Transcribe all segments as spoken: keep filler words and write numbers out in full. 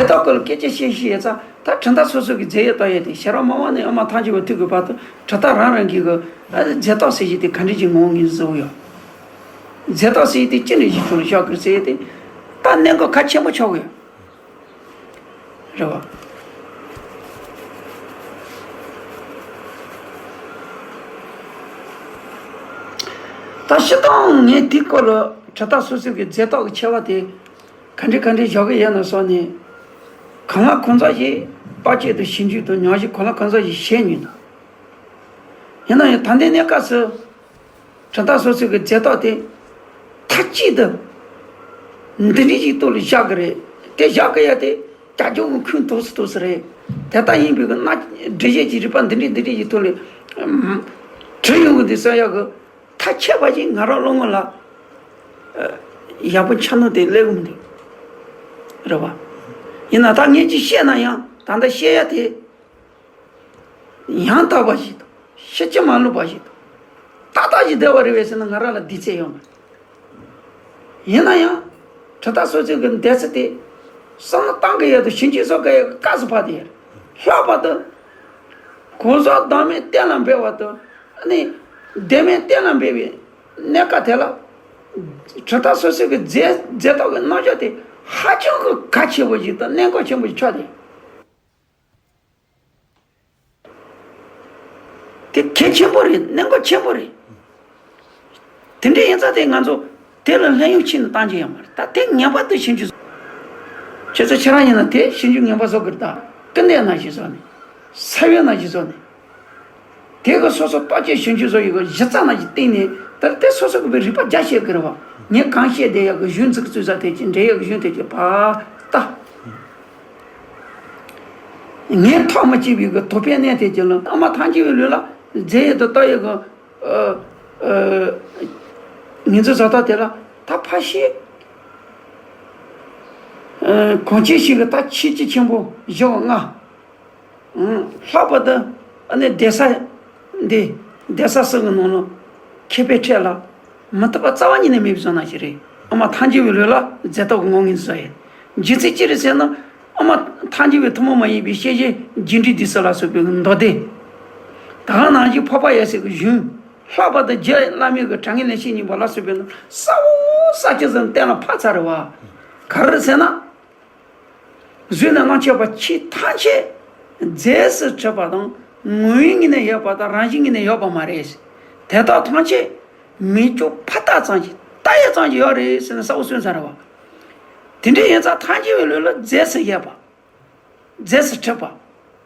རྟགས་སྐོར་ལ་སྐད་ཆ་བཤད་ཤེས་ཡས་ཙང་ད་གྲུབ་མཐའ་སོ་སོ་གི་རྫས་ཡོད་རྟགས་ཡོད་དེ་ཕྱི་རོལ་མ་བ་ནས་ཨ་མ་ཐམས་ཅད་པ་ཐུག་གི་བར་དུ་གྲུབ་མཐའ་རང་རང་གི་གི་རྫས་རྟགས་ཟེར་གྱི་དེ་ག་འདྲ་ཅིག་ངོ་ངེས་བཟོ་ཡོད། རྫས་རྟགས་ཟེར་གྱི་དེ་ཅི་འདྲ་ཞིག་ཐོག་ལ་བཞག་གི་ཟེར་ཡས་དེ་ད་གནད་འགག་གལ་ཆེན་པོ་ཆགས་ཀྱི་ཡོད། རེད་བ། ད་སྤྱིར་བཏང་ངས་དེའི་སྐོར་ལ་གྲུབ་མཐའ་སོ་སོ་གི་རྫས་རྟགས་ཀྱི་ཁྱད་པར་དེ་ག་འདྲ་ག་འདྲ་བཞག་གི་ཡོད་ན་སོགས་ནས་གང་ལ་གང་འཚམ་ཞིག་དཔག་བྱེད་དང་ཞིབ་འཇུག་དང་ཉམས་ཞིབ་གང་ལ་གང་འཚམ་ཞིག་བྱས་མྱོང་འདུག་ཡིན་ན་ཡང་ད་ལྟའི་གནས་སྐབས་སུ། གྲུབ་མཐའ་སོ་སོའི་གི་རྫས་རྟགས་དེ། མཐའ་གཅིག་ཏུ། འདི་འདྲའི་ཞིག་ཐོག་ལ་བཞག་གི་རེད། དེ་བཞག་གི་ཡ་དེ། རྒྱ་སྦྱོར་གྱི་ཁུངས་ཐོགས་སུ་ཐོགས་སུ་རེད། དེ་ལྟ་ཡིན་པའི་གི་སྣ། འགྲེལ་བཤད་ཀྱི་རིགས་པ་འདི་འདྲའི་འདི་འདྲའི་ཞིག་ཐོག་ལ། བྲིས་ཡོང་གི་འདུག་ཟེར་ཡ་གི། ཐག་ཆད་པ་ཞིག་ང་རང་བློ་ངོ་ལ། ཡག་པོ་འཆར་ནོ་དེ་སླེབས་གི་མི་འདུག་རེད་བ། ཡིན་ན་ད་ངས་ཅིག་བཤད་ན་ཡང་ད་ལྟ་བཤད་ཡ་དེ། ཡང་དག་པ་ཞིག་དང་། ཕྱི་ལྕི་མ་ལུས་པ་ཞིག་དང་། ཏག་ཏག་ཅིག་བསྡད་པ་རེད་པས་ཟེར་ན་ང་རང་ལ་དུས་ཚོད་ཡོད་མ་རེད། ཡིན་ན་ཡང་། གྲུབ་མཐའ་སོ་སོའི་གི་འདས་ཚུལ་དེ། བསམ་བློ་བཏང་གི་ཡོད་དང་ཞིབ་འཇུག་བཟོ་གི་ཡོད་སྐབས་སུ་བབས་ཏེ། ལྷག་པར་དུ། གོ་ས་བདག་མེད་གཏན་ལ་འབེབས་པ་དང་། ཨ་ནི། བདེན་མེད་གཏན་ལ་འབེབས་པའི་གནས་སྐབས་དེ་ལ། གྲུབ་མཐའ་སོ་སོའི་གི་རྫས་རྫས་རྟགས་ཀྱི་རྣམ་གཞག་དེ་ཧ་ཅང་གི་གལ་ཆེ་བོ་ཞིག་དང་གནད་འགག་ཆེན་པོ་ཞིག་ཆགས་ཏེ། དེ་གལ་ཆེན་པོ་རེད། གནད་འགག་ཆེན་པོ་རེད། དེ་འདྲ་ཡིན་ཙང་དེ་ང་ཚོ་དེ་ལ་ལྷོད་ཡངས་ཕྱིན་ནས་བཏང་རྒྱུ་ཡོད་མ་རེད། ད་དེ་ངེས་པར་དུ་ཞིབ་འཇུག་ཁྱེད་ཚོ་ཁྱེད་རང་ཡིན་ན་དེ་ཞིབ་འཇུག་ངེས་པར་བཟོ་དགོས་རེད། ད་ཀུན་ལྡན་ནང་བཞིན་བཟོ་ནས། ས་བོན་ནང་བཞིན་བཟོ་ནས། དེ་གི་སོ་སོ་ལྟོ་ཆས་ཞིབ་འཇུག་བཟོ་ཡི་གི་གཞི་རྩ་ནང་བཞིན་བསྟན་ནས། ད་དེ་སོ་སོ་གི་བའི་རིག་པ་རྒྱ་བཤད་དགོས་རེད་བ། ངས་གང་བཤད་དེ་ཡག་གི་གཞུང་འཛུགས་བཙུགས་ས་དེ་ཅི་འདྲ་ཡག་གི་གཞུང་དེ་ཅི་བ་ད། ངས་ཐོག་མ་གཅིག་པའི་གི་དོགས་པའི་གནས་དེ་ཅི་ལ་ཨ་མ་ཐང་ཆེ་བའི་ལུས་ལ་རྫས་ཡོད་དུ་ལྟ་ཡོད་གི། ངེས་འཛིན་བཟོ་ལྟ་དེ་ལ་ད་ཕ་ཤི། གང་ཅི་ཞིག་གི་ད་ཆེ་ཆེ་ཆེན་པོ་བཞི་བ་ལྔ། ལྷག་པར་དུ་ཨ་ནི་གདན་ས་འདི་གདན་ས་སུ་གི་ནང་ལ་མཁས་པའི་ཁྲོད་ལ་མི་ཐུབ་པ་རྩ་བ་ཉིད་ནས་མེད་པའི་བཟོ་ན་ཞིག་རེད། ཨ་མ་ཐང་ཆེ་བའི་ལུས་ལ་རྫས་རྟགས་ཀྱི་ངོ་ངེས་བཟོ་ཡིན། རྒྱུ་མཚན་ཅི་རེད་ཟེར་ན། ཨ་མ་ཐང་ཆེ་བའི་ཐུན་མོང་མ་ཡིན་པའི་ཤེས་བྱའི་འཇིགས་འགྲོལ་འདི་སུ་ལ་སོགས་པའི་མདོ་སྡེ། ད་ག་ནང་བཞིན་འཕགས་པ་ཡབ་སྲས་ཀྱི་གཞུང་། ལྷག་པར་དུ་རྗེ་བླ་མའི་གི་དྲང་ངེས་ལན་བྱེད་གཉིས་པ་ལ་སོགས་པའི་ནང་གསལ་བོ་གསལ་ཆེ་ཟིན་གཏན་ལ་ཕབ་ཚར་བ། ག་རེ་ཟེར་ན། གཟུགས་ནས་རྣམ་མཁྱེན་པ་ཆོས་ཐམས་ཅད་རྫས་སུ་གྲུབ་པ་དང་ངོ་བོའི་ངོས་ནས་ཡོད་པ་དང་རང་བཞིན་ངོས་ནས་ཡོད་པ་མ་རེད། དེ་དག་ཐམས་ཅད་མིག་ལྕོགས་ཕ་རྟགས་ཙམ་གྱིས་ལྟ་ཡས་ཙམ་གྱིས་ཡོད་རེད་ཟེར་ནས་གསལ་བོ་གསུངས་ཚར་བ། དེ་འདྲ་ཡིན་ཙང་ཐམས་ཅད་པའི་ལུས་ལ་རྫས་སུ་ཡོད་པ། རྫས་སུ་གྲུབ་པ།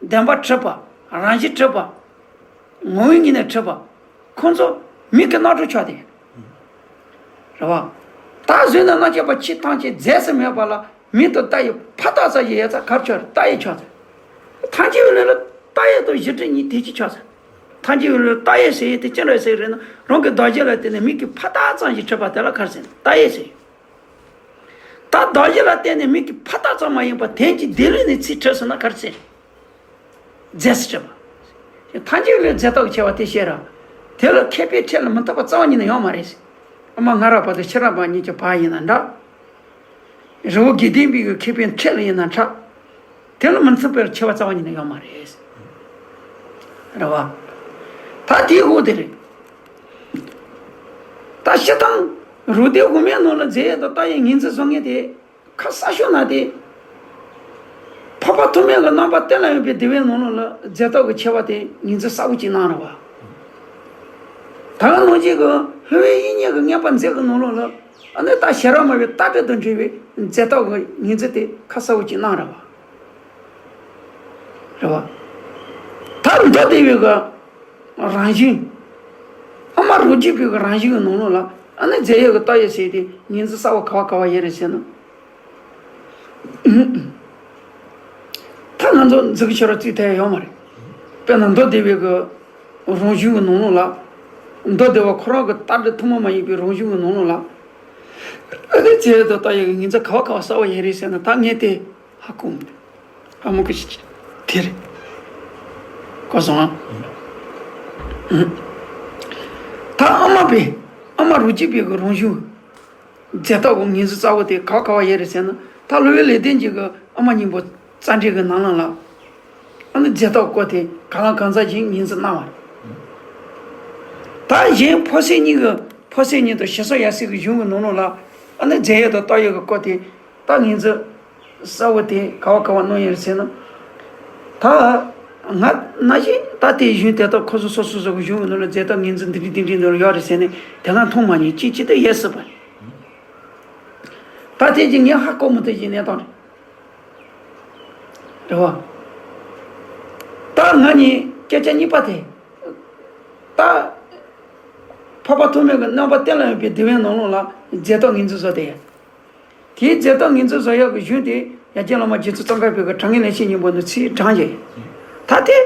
བདེན་པར་གྲུབ་པ། རང་བཞིན་གྲུབ་པ། ངོ་བོའི་ངོས་ནས་གྲུབ་པ། ཁོང་ཚོ་མིག་གི་རྣམ་གྲོལ་ཆགས་ཏེ། རེད་བ། ད་གཟུགས་ནས་རྣམ་མཁྱེན་པ་ཆོས་ཐམས་ཅད་རྫས་སུ་མེད་པ་ལ་མིག་ཏུ་ལྟ་ཡི་ཕ་རྟགས་ཙམ་ཞིག་ཡོད་ཙང་གར་ཆགས་ལྟ་ཡི་ཆགས་ཚར། ཐམས་ཅད་པའི་ལུས་ལ་ལྟ་ཡི་དང་གཞི་གྲུབ་གཉིས་དེ་གཅིག་ཆགས་ཚར། ཐམས་ཅད་པའི་ལུས་ལ་ལྟ་ཡི་ཟེར་ཡི་དེ་ཅི་འདྲ་ཟེར་རེད་ན་རང་གི་གདགས་གཞི་ལ་བརྟེན་ནས་མིག་གི་ཕ་རྟགས་ཙམ་ཞིག་གྲུབ་པ་དེ་ལ་གར་ཟེར་ལྟ་ཡི་ཟེར། ད་གདགས་གཞི་ལ་བརྟེན་ནས་མིག་གི་ཕ་རྟགས་ཙམ་མ་ཡིན་པར་དོན་གྱི་དེ་ལུས་ནས་ཚིག་གྲུབ་སོང་ན་གར་ཟེར། རྫས་སུ་གྲུབ་པ། ཐམས་ཅད་ལས་རྫས་རྟགས་ཀྱི་ཁྱད་པར་དེ་བཤད་ར། དེ་ལ་མཁས་པའི་ཁྲོད་ལ་མི་ཐུབ་པ་རྩ་བ་ཉིད་ནས་ཡོད་མ་རེད། ཨ་མ་ང་རང་བར་དུ་ཁྱེད་རང་བར་ཉིད་ཀྱི་བར་ཡིན་ན་འདྲ། རི་བོ་དགེ་ལྡན་པའི་གི་མཁས་པའི་ཁྲོད་ལ་ཡིན་ན་འདྲ། དེ་ལ་མི་ཐུབ་པའི་ཁྱད་པར་རྩ་བ་ཉིད་ནས་ཡོད་མ་རེད། རེད་བ། ད་དེའི་འོག་དེ་རེད། ད་སྤྱིར་བཏང་རུ་སྡེ་དབུ་མའི་ནང་ལ་རྫས་ཡོད་དང་རྟགས་ཡོད་ངོས་འཛིན་བཟོ་མཁན་དེ། ཁ་གསལ་ཤོས་ན་དེ། འཕགས་པ་ཐོགས་མེད་ཀྱི་རྣམ་པ་གཏན་ལ་དབབ་པའི་སྡེ་པའི་ནང་ལོགས་ལ་རྫས་རྟགས་ཀྱི་ཁྱད་པར་དེ་ངོས་འཛིན་གསལ་པོ་ཅིག་གནང་རེད་བ། ད་ག་ནང་བཞིན་གྱི་ལྷུ་བའི་དབྱིག་གཉེན་གྱི་བསྙེན་པར་མཛད་ཀྱི་ནང་ལོགས་ལ་ཨ་ནི་ད་ཤེས་རབ་སྨྲ་བའི་ལྟ་གྲུབ་དང་འབྲེལ་བའི་རྫས་རྟགས་ཀྱི་ངོས་འཛིན་དེ་ཁ་གསལ་པོ་ཅིག་གནང་རེད་བ། རེད་བ། ད་མདོ་སྡེ་པའི་གི་རང་བཞིན། ཨ་མ་རང་རྒྱུད་པའི་གི་རང་བཞིན་གྱི་ནང་ལོགས་ལ་ཨ་ནི་རྫས་ཡོད་ཀྱི་རྟགས་ཡོད་ཟེར་དེ་ངོས་འཛིན་གསལ་པོ་ག་བ་ག་བ་ཡོད་རེད་ཟེར་ན། ད་ང་ཚོ་འཛིན་གྱི་ཆོས་ར་རྩིས་ཐལ་ཡོད་མ་རེད། དཔེར་ན་མདོ་སྡེ་པའི་གི་རང་བཞིན་གྱི་ནང་ལོགས་ལ། མདོ་སྡེ་པ་ཁོ་རང་གི་ལྟ་གྲུབ་ཐུན་མོང་མ་ཡིན་པའི་རང་བཞིན་གྱི་ནང་ལོགས་ལ། ཨ་ནི་རྫས་ཡོད་དང་རྟགས་ཡོད་ཀྱི་ངོས་འཛིན་ག་བ་ག་བ་གསལ་པོ་ཡོད་རེད་ཟེར་ན་ད་ངས་དེ་ཧ་གོ་མི་འདུག་ཨ་མོ་གི་ཞིག་དེ་རེད། གོ་སོང་ཨ། ད་ཨ་མ་པའི་ཨ་མ་རང་རྒྱུད་པའི་གི་རང་བཞིན། རྫས་རྟགས་ཀྱི་ངོས་འཛིན་རྩ་བོ་དེ་ག་བ་ག་བ་ཡོད་རེད་ཟེར་ན། ད་བློ་ཡུལ་ལེགས་ལྡན་འབྱེད་ཀྱི་ཨ་མ་སྙིང་པོ་རྩ་འགྲེལ་གྱི་ནང་ལ་ལ། ཨ་ནི་རྫས་རྟགས་སྐོར་དེ་གང་ལ་གང་འཚམ་ཞིག་ངོས་འཛིན་གནང་བ་རེད། ད་གཞན་ཕོ་སྲས་གཉིས་ཀྱི་ཕོ་སྲས་གཉིས་དང་ཞི་སོགས་ཡབ་སྲས་ཀྱི་གཞུང་གི་ནང་ལོགས་ལ། ཨ་ནི་རྫས་ཡོད་དང་རྟགས་ཡོད་ཀྱི་སྐོར་དེ་ད་ངོས་འཛིན་གསལ་བོ་དེ་ག་བ་ག་བ་གནང་ཡོད་རེད་ཟེར་ན། ད་ང་ན་བཞིན་ད་ལྟའི་གཞུང་དེ་དག་ཁོ་ཚོ་སོ་སོ་སོ་གི་གཞུང་གི་ནང་ལ་རྫས་རྟགས་ངོས་འཛིན་འདི་འདྲ་འདི་འདྲའི་ནང་ལ་ཡོད་རེད་ཟེར་ནས་དེ་སྔ་མཐོང་མ་མྱོང་། ཅིག་ཅིག་ཏུ་ཡོད་སྲིད་པ། ད་དེ་ཅིག་ངས་ཧ་གོ་མི་ཐུབ་ཀྱི་གནས་སྟངས་རེད། རེད་བ། ད་ང་གཉིས་སྐད་ཆ་གཉིས་པ་དེ། ད་འཕགས་པ་ཐོགས་མེད་ཀྱི་རྣམ་པ་གཏན་ལ་དབབ་པའི་སྡེ་བའི་ནང་ལོགས་ལ་རྫས་རྟགས་ངོས་འཛིན་བཟོ་དེ། དེའི་རྫས་རྟགས་ངོས་འཛིན་བཟོ་ཡག་གི་གཞུང་དེ་ཡར་རྒྱས་བླ་མ་རྗེ་བཙུན་ཙོང་ཁ་པའི་གི་དྲང་ངེས་ལེགས་བཤད་སྙིང་པོ་ནས་ཚིག་དྲངས་བྱས། ད་དེ་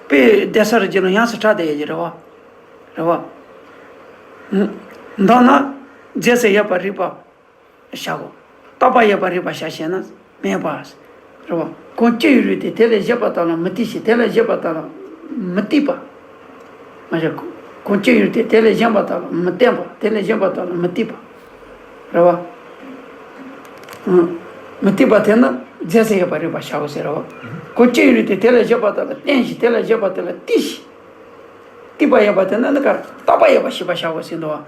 དཔེ་བསྡད་ས་རེད་ཀྱི་ལ་ཡང་སུ་ཁྲ་བསྡད་ཡོད་ཀྱི་རེད་བ། རེད་བ། མདོར་ན་རྫས་སུ་ཡོད་པར་རིགས་པ་བཞག་གོ། རྟག་པ་ཡོད་པར་རིགས་པ་བཞག་བྱས་ན་མེད་པ། རེད་བ། གང་སྐྱེ་བའི་རིགས་དེ་དེ་ལས་གཞན་པ་དག་ལ་མི་རྟག་ཞིང་། དེ་ལས་གཞན་པ་དག་ལ་མི་རྟག་པ། མ་གཞི་གང་སྐྱེ་བའི་རིགས་དེ་དེ་ལས་གཞན་པ་དག་ལ་མི་བརྟན་པ། དེ་ལས་གཞན་པ་དག་ལ་མི་རྟག་པ། རེད་བ། ཨང་། མི་རྟག་པ་དེ་ནི་རྫས་སུ་ཡོད་པར་རིགས་པ་བཞག་གོ་ཟེར་རེད་བ། གང་སྐྱེ་བའི་རིགས་དེ་དེ་ལས་གཞན་པ་དག་ལ་བརྟན་ཞིང་། དེ་ལས་གཞན་པ་དག་ལ་རྟག་ཞིང་། རྟག་པ་ཡོད་པ་དེ་ནི་ཨ་ནི་ག་རེ་རྟག་པ་ཡོད་པ་ཞེས་པ་བཞག་གོ་ཟེར་འདུག་བ།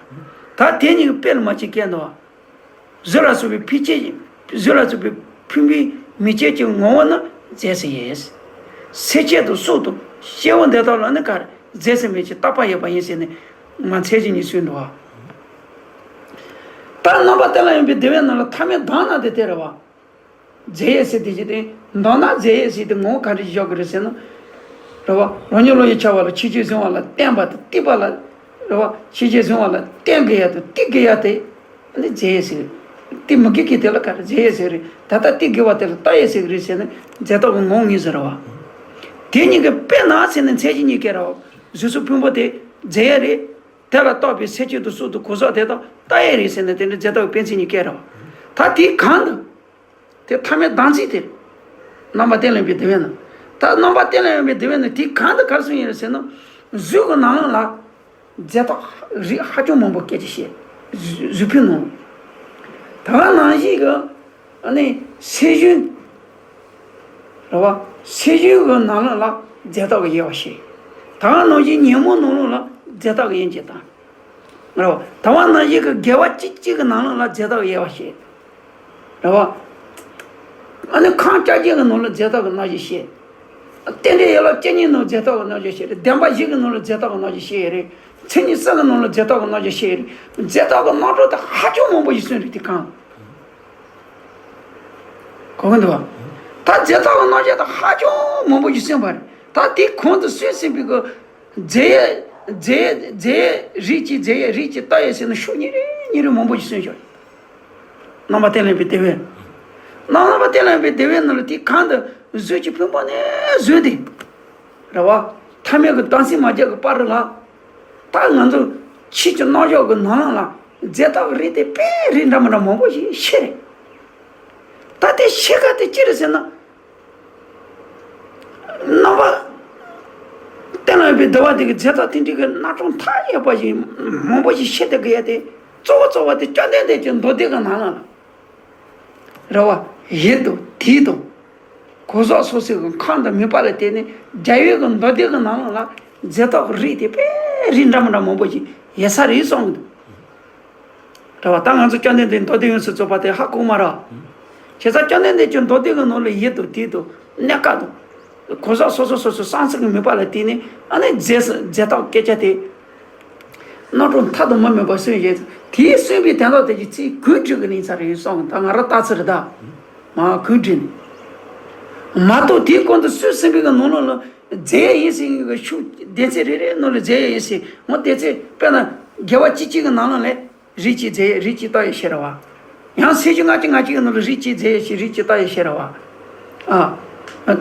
ད་དེ་གཉིས་ཀྱི་དཔེ་ལ་མ་གཅིག་བཀལ་འདུག་བ། གཟུགས་ལ་སོགས་པའི་ཕུང་ཁྱེར། གཟུགས་ལ་སོགས་པའི་ཕུང་པོའི་མིག་ཅན་གྱི་ངོ་བོ་ནི་རྫས་སུ་ཡིན། སེམས་ཅན་དང་སྲོག་དང་སྐྱེ་བོ་འདི་དག་ལ་ནི་ག་རེ་རྫས་སུ་མེད་ཅིང་རྟག་པ་ཡོད་པ་ཡིན་ཟེར་ནས་ང་མཚན་གཞི་གཉིས་གསུངས་འདུག་བ། ད་རྣམ་པ་གཏན་ལ་དབབ་པའི་སྡེ་བའི་ནང་ལ་ཐ་མའི་གདམས་ངག་དེ་དེ་རེད་བ། རྫས་ཡོད་ཟེར་དེ་ཅི་སྟེ། མདོར་ན་རྫས་ཡོད་ཟེར་དེ་ངོ་བོ་ག་འདྲ་ཞིག་འཇོག་གི་རེད་ཟེར་ན། རེད་བ། རང་ཉིད་བློ་ཡིས་འཆར་བ་ལ་ཆོས་ཅན་གཟུང་བ་ལ་བརྟེན་པ་དང་རྟག་པ་ལ། རེད་བ། ཆོས་ཅན་གཟུང་བ་ལ་བརྟེན་དགོས་ཡ་དང་རྟག་དགོས་ཡ་དེ། ཨ་ནི་རྫས་ཡོད་ཟེར། རྟག་མི་དགོས་ཀྱི་དེ་ལ་ག་རེ་རྫས་ཡོད་ཟེར་རེད། ད་ལྟ་རྟག་དགོས་པ་དེ་ལ་རྟག་ཡོད་ཟེར་གི་རེད་ཟེར་ན་རྫས་རྟགས་ཀྱི་ངོ་བོ་ངོས་ཟེར་རེད་བ། དེ་གཉིས་ཀྱི་དཔེར་ན་ཟེར་ན་མཚན་གཞི་གཉིས་ཀ་རེད་བ། གཟུགས་སོགས་ཕུང་པོ་དེ་རྫས་ཡོད་རེད། དེ་ལ་གཏོགས་པའི་སེམས་ཅན་དང་སྲོག་དང་གོ་ཟག་དེ་དག་རྟག་ཡོད་རེད་ཟེར་ན་དེ་འདྲ་རྫས་རྟགས་ཀྱི་དཔེ་མཚོན་གཉིས་ཀ་རེད་བ། ད་དེའི་གང་དུ། དེ་ཐ་མའི་གདམས་ཚིག་དེ། རྣམ་པ་གཏན་ལ་དབབ་པའི་སྡེ་བའི་ནང་། ད་རྣམ་པ་གཏན་ལ་དབབ་པའི་སྡེ་བའི་ནང་དེ་གང་དུ་ག་རེ་གསུངས་ཡོད་རེད་ཟེར་ན། གཟུགས་ཀྱི་ནང་ལ་རྫས་རྟགས་རིགས་ཧ་ཅང་མང་པོ་སྐད་ཆ་བཤད། གཟུགས་ཕུང་ནང་། ད་ག་ནང་བཞིན་གྱི་ཨ་ནི་སེམས་གཞུང་། རེད་བ། སེམས་གཞུང་གི་ནང་ལ་ལ་རྫས་རྟགས་ཀྱི་དབྱེ་བ་བཤད། ད་ག་ནང་བཞིན་ཉོན་མོངས་ནང་ལ་ལ་རྫས་རྟགས་ཀྱི་དབྱེ་འབྱེད་དང་། རེད་བ། ད་ག་ནང་བཞིན་གྱི་དགེ་བ་གཅིག་གཅིག་གི་ནང་ལ་ལ་རྫས་རྟགས་ཀྱི་དབྱེ་བ་བཤད། རེད་བ། ཨ་ནི་ཁམས་བཅོ་བརྒྱད་ཀྱི་ནང་ལ་རྫས་རྟགས་ཀྱི་རྣམ་གཞག་བཤད། རྟེན་འབྲེལ་ཡན་ལག་བཅུ་གཉིས་ནང་རྫས་རྟགས་ཀྱི་རྣམ་གཞག་བཤད་རེད། བདེན་པ་བཞི་གི་ནང་ལ་རྫས་རྟགས་ཀྱི་རྣམ་གཞག་བཤད་རེད། མཚན་ཉིད་གསུམ་གྱི་ནང་ལ་རྫས་རྟགས་ཀྱི་རྣམ་གཞག་བཤད་རེད། རྫས་རྟགས་ཀྱི་རྣམ་གྲངས་དེ་ཧ་ཅང་མང་པོ་ཞིག་གསུངས་རེད་དེ་གང་། གོ་གི་འདུག་བ། ད་རྫས་རྟགས་ཀྱི་རྣམ་གཞག་དེ་ཧ་ཅང་མང་པོ་ཞིག་གསུངས་པ་རེད། ད་དེ་གོང་དུ་གསུངས་ཟིན་པའི་གི་རྫས་ཡོད་རྫས་ཡོད་རྫས་ཡོད་རིགས་གཅིག་རྫས་ཡོད་རིགས་གཅིག་རྟག་ཡོད་ཟེར་ན་ཤུགས་ཉིན་རེ་ཉིན་རེ་མང་པོ་ཞིག་གསུངས་བཞག་རྣམ་པ་གཏན་ལ་དབབ་པའི་སྡེ་བའི། རྣམ་རྣམ་པ་གཏན་ལ་དབབ་པའི་སྡེ་བའི་ནང་ལ་དེ་གང་དུ་གཟུགས་ཀྱི་ཕུང་པོ་ནས་བཟུང་སྟེ། རེད་བ། ཐ་མལ་གྱི་གདམས་ཟིན་མ་རྒྱག་གི་བར་ལ། ད་ང་ཚོ་ཆོས་ཀྱི་རྣམ་གཞག་གི་ནང་ལ་ལ་རྫས་རྟགས་རིགས་དེ་དཔེ་རིགས་འདྲ་མི་འདྲ་མང་པོ་ཞིག་བཤད་རེད། ད་དེ་བཤད་ཁ་དེ་ཅི་རེད་ཟེར་ན། རྣམ་པ་གཏན་ལ་དབབ་པའི་སྡེ་བ་དེ་གི་རྫས་རྟགས་དེ་འདྲའི་གི་རྣམ་གྲངས་མཐའ་ཡས་པ་ཞིག་མང་པོ་ཞིག་བཤད་བསྡད་དགོས་ཡ་དེ། གཙོ་བོ་གཙོ་བོ་དེ་བཅོམ་ལྡན་འདས་ཀྱི་མདོ་སྡེ་གི་ནང་ལ་ལ། རེད་བ། ཡིད་དང་དུས་དང་། གོ་ཟག་སོགས་སོགས་ཀྱི་ཁམས་དང་མོས་པ་ལ་བརྟེན་ནས་རྒྱལ་བའི་གི་མདོ་སྡེ་གི་ནང་ལ་ལ་རྫས་རྟགས་རིགས་དེ་དཔེ་རིགས་འདྲ་མི་འདྲ་མང་པོ་ཞིག་ཡོད་ས་རེད་བསམ་གི་འདུག་རེད་བ། ད་ང་ཚོ་བཅོམ་ལྡན་འདས་མདོ་སྡེ་ཡོངས་སུ་རྫོགས་པ་དེ་ཧ་གོ་མ་རེད། བྱས་ཙང་བཅོམ་ལྡན་འདས་ཀྱི་མདོ་སྡེ་གི་ནང་ལ་ཡིད་དང་དུས་དང་གནས་སྐབས་དང་། གོ་ཟག་སོགས་སོགས་སོགས་སོགས་བསམ་སེམས་ཀྱི་མོས་པ་ལ་བརྟེན་ནས་ཨ་ནི་རྫས་སུ་རྫས་རྟགས་སྐད་ཆ་དེ། རྣམ་གྲངས་མཐའ་དང་མ་དམིགས་པ་གསུངས་ཡོད། དེའི་གསུངས་པའི་དོན་དག་དེ་ཀྱི་ཚིག་གུས་བྲིས་ཀྱི་ནི་ཚར་ཡོད་གསུངས། ད་ང་རང་ལྟ་ཚུལ་རེད་ད། མ་གུས་བྲིས་ནས། མ་གཏོགས་དེའི་གོང་དུ་གསུངས་ཟིན་པའི་གི་ནང་ལོགས་ལ་རྫས་ཡིན་ཟེར་གི་ཤུགས་སྡེ་ཚན་རེ་རེའི་ནང་ལ་རྫས་ཡིན་ཟེར། འོ་སྡེ་ཚན་དཔེར་ན་དགེ་བ་གཅིག་གཅིག་གི་ནང་ལོགས་ལས། རིགས་གཅིག་རྫས་ཡོད་རིགས་གཅིག་རྟག་ཡོད་ཤེས་རེད་བ། ཡང་སེམས་བྱུང་ལྔ་བཅུ་ང་གཅིག་གི་ནང་ལ་རིགས་གཅིག་རྫས་ཡོད་ཤེས་རིགས་གཅིག་རྟག་ཡོད་ཤེས་རེད་བ། ཨ།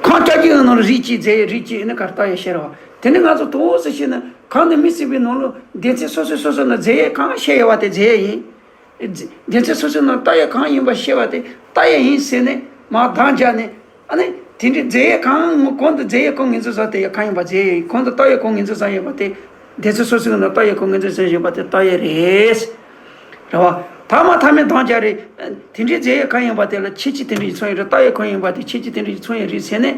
ཁམས་བཅོ་བརྒྱད་ཀྱི་ནང་ལ་རིགས་གཅིག་རྫས་ཡོད་རིགས་གཅིག་ནི་ག་རེ་རྟག་ཡོད་ཤེས་རེད་བ། དེ་ནི་ང་ཚོ་དོགས་སུ་ཤེས་ན་གང་དུ་མི་སྲིད་པའི་ནང་ལ་སྡེ་ཚན་སོ་སོ་སོ་སོ་ན་རྫས་ཡོད་གང་ཤེས་ཡོད་བ་དེ་རྫས་ཡོད་ཡིན། སྡེ་ཚན་སོ་སོའི་ནང་རྟག་ཡོད་གང་ཡིན་པ་ཤེས་པ་དེ་རྟག་ཡོད་ཡིན་ཟེར་ནས་མར་འདང་བརྒྱབ་ནས། ཨ་ནི་དེ་འདྲའི་རྫས་ཡོད་གང་གོང་དུ་རྫས་ཡོད་གང་ངོས་འཛིན་བཟོ་དེ་ཡོད་གང་ཡིན་པ་རྫས་ཡོད་ཡིན། གོང་དུ་རྟག་ཡོད་གང་ངོས་འཛིན་བཟོ་ཡོད་པ་དེ། སྡེ་ཚན་སོ་སོའི་ནང་རྟག་ཡོད་གང་ངོས་འཛིན་བཟོ་ཡོད་པ་དེ་རྟག་ཡོད་རེད། རེད་བ། ཐ་མ་ཐ་མའི་གདངས་རྒྱག་རེད། དེ་འདྲའི་རྫས་ཡོད་གང་ཡིན་པ་དེ་ལ་ཁྱད་ཆོས་དེ་འདྲ་ཡི་མཚོན་ཡོད་རེད། རྟགས་ཡོད་གང་ཡིན་པ་དེ་ཁྱད་ཆོས་དེ་འདྲ་ཡི་མཚོན་ཡོད་རེད་ཟེར་ནས་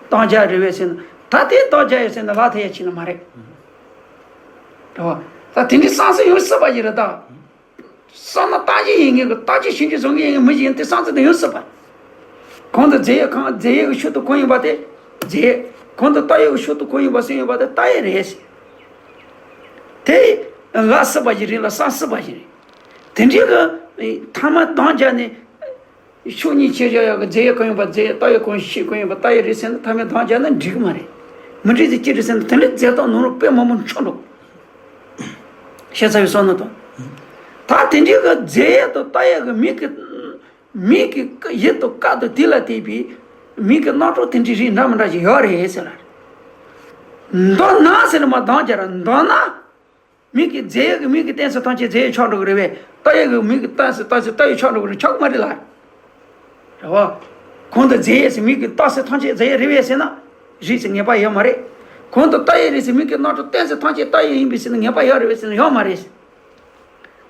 གདངས་རྒྱག་རེད་བས་ཟེར་ན། ད་དེ་གདངས་རྒྱག་ཡོད་ཟེར་ན་ལ་ཐེ་ཡ་ཆེ་ན་མ་རེད། རེད་བ། ད་དེ་འདྲའི་བསམ་ཚུལ་ཡོང་སྲིད་པ་ཞིག་རེད་ད། བསམ་ན་རྟགས་ཅན་ཡིན་མཁན་གྱི་རྟགས་ཅན་ཞིབ་འཇུག་བཟོ་མཁན་ཡིན་མཁན་མི་ཞིག་ཡིན་དེ་བསམ་ཚུལ་དེ་ཡོང་སྲིད་པ། གོང་དུ་རྫས་ཡོད་གང་རྫས་ཡོད་ཀྱི་ཤུལ་དུ་གང་ཡིན་པ་དེ་རྫས་ཡོད། གོང་དུ་རྟགས་ཡོད་ཀྱི་ཤུལ་དུ་གང་ཡིན་པ་ཟེར་ཡོད་པ་དེ་རྟགས་ཡོད་རེད་ཟེར། དེ་ལབ་སྲིད་པ་ཞིག་རེད་ལ་བསམ་སྲིད་པ་ཞིག་རེད། དེ་འདྲའི་གི་ཐ་མ་གདངས་བརྒྱབ་ནས་ཕྱོགས་གཉིས་ཕྱེ་བཞག་ཡག་གི་རྫས་ཡོད་གང་ཡིན་པ་རྫས་ཡོད། རྟགས་ཡོད་གང་ཤེས་གང་ཡིན་པ་རྟགས་ཡོད་རེད་ཟེར་ན་ཐ་མ་གདངས་བརྒྱབ་ན་འགྲིག་གི་མ་རེད། མི་འགྲིག་ཟེར་ཅི་རེད་ཟེར་ན་དེ་འདྲའི་རྫས་རྟགས་ནོར་དཔེ་མང་པོ་འཕྲོད་འགྲོ། ཤེས་ཚ་བའི་བསམ་མནོ་དང་། ད་དེ་འདྲའི་གི་རྫས་ཡོད་དང་རྟགས་ཡོད་གི་མིང་གི་མིང་གི་ཡུལ་དང་སྐབས་དང་དུས་ལ་བལྟས་པའི་མིང་གི་རྣམ་གྲངས་དེ་འདྲའི་རིགས་འདྲ་མི་འདྲ་ཞིག་ཡོད་རེད་ཟེར་ལ། མདོར་ན་ཟེར་ནས་མར་གདངས་བརྒྱབ་ར། མདོར་ན། མིང་གི་རྫས་ཡོད་ཀྱི་མིང་གི་རྟེན་ཚོ་ཐམས་ཅད་རྫས་ཡོད་ཆགས་འགྲོ་གི་རེད་བས། རྟགས་ཡོད་ཀྱི་མིང་གི་རྟེན་ཚོ་ཐམས་ཅད་རྟགས་ཡོད་ཆགས་འགྲོ་གི་རེད། ཆགས་ཀྱི་མ་རེད་ལ། རེད་བ། གོང་དུ་རྫས་ཡོད་ཟེར་མིང་གི་རྟགས་ཚོ་ཐམས་ཅད་རྫས་ཡོད་རེད་བས་ཟེར་ན། རེད་ཟེར་ངེས་པ་ཡོད་མ་རེད། གོང་དུ་རྟགས་ཡོད་རེད་ཟེར་མིང་གི་རྣམ་གྲངས་རྟེན་ཚོ་ཐམས་ཅད་རྟགས་ཡོད་ཡིན་པས་ཟེར་ན་ངེས་པ་ཡོད་རེད་བས་ཟེར་ན་ཡོད་མ་རེད།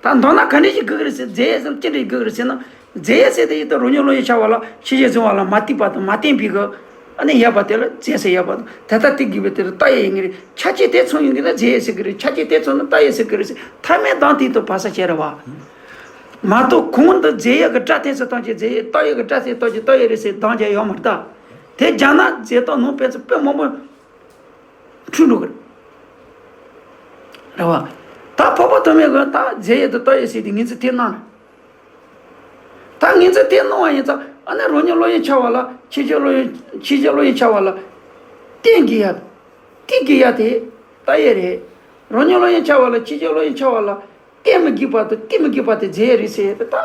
ད་མདོར་ན་ག་འདྲ་ཞིག་དགོས་ཀྱི་རེད་ཟེར། རྫས་ཡོད་ཟེར་ན་ཅི་འདྲ་ཞིག་དགོས་ཀྱི་རེད་ཟེར་ན། རྫས་ཡོད་ཟེར་དེ་ཡིན་དུས་རོ་སྙོམས་བློ་ཡིས་འཆར་བ་ལ་ཤེས་བྱེད་གཟུང་བ་ལ་མ་བརྟེན་པ་དང་མ་བརྟེན་པའི་གི། ཨ་ནི་ཡོད་པ་དེ་ལ་རྫས་ཟེར་ཡོད་པ་དང་དེ་ལྟར་བརྟེན་དགོས་པའི་དེ་ལ་རྟགས་ཡོད་ཡིན་གྱི་རེད། ཆ་བཅས་དེ་མཚོན་ཡོང་གི་ན་རྫས་ཡོད་ཟེར་གྱི་རེད། ཆ་བཅས་དེ་མཚོན་ན་རྟགས་ཡོད་ཟེར་གྱི་རེད་ཟེར། ཐ་མའི་གདངས་དེ་དང་བར་ས་བྱས་རེད་བ། མ་གཏོགས་གོང་དུ་རྫས་ཡོད་ཀྱི་སྒྲ་རྟེན་ཚོ་ཐམས་ཅད་རྫས་ཡོད། རྟགས་ཡོད་ཀྱི་སྒྲ་རྟེན་ཐམས་ཅད་རྟགས་ཡོད་རེད་ཟེར་གདངས་ཀྱང་ཡོད་མ་རེད་ད། དེ་སྦྱར་ན་རྫས་རྟགས་ནོར་དཔེ་ཚོ་དཔེ་མང་པོ་འཁྲུལ་འགྲོ་གི་རེད། རེད་བ། ད་འཕགས་པ་ཐོགས་མེད་ཀྱིས་ད་རྫས་ཡོད་དང་རྟགས་ཡོད་ཟེར་དེ་ངེས་ཚིག་དེ་གནང་། ད་ངེས་ཚིག་དེ་གནང་བ་ཡིན་ཙང་ཨ་ནི་རོ་སྙོམས་བློ་ཡིས་འཆར་བ་ལ་ཤེས་བྱེད་བློ་ཡིས་ཤེས་བྱེད་བློ་ཡིས་འཆར་བ་ལ་བརྟེན་དགོས་ཡ། བརྟེན་དགོས་ཡ་དེ་རྟགས་ཡོད་རེད། རོ་སྙོམས་བློ་ཡིས་འཆར་བ་ལ་ཤེས་བྱེད་བློ་ཡིས་འཆར་བ་ལ་བརྟེན་མི་དགོས་པ་དང་བརྟེན་མི་དགོས་པ་དེ་རྫས་ཡོད་རེད་ཟེར་ཡ་དེ་ད་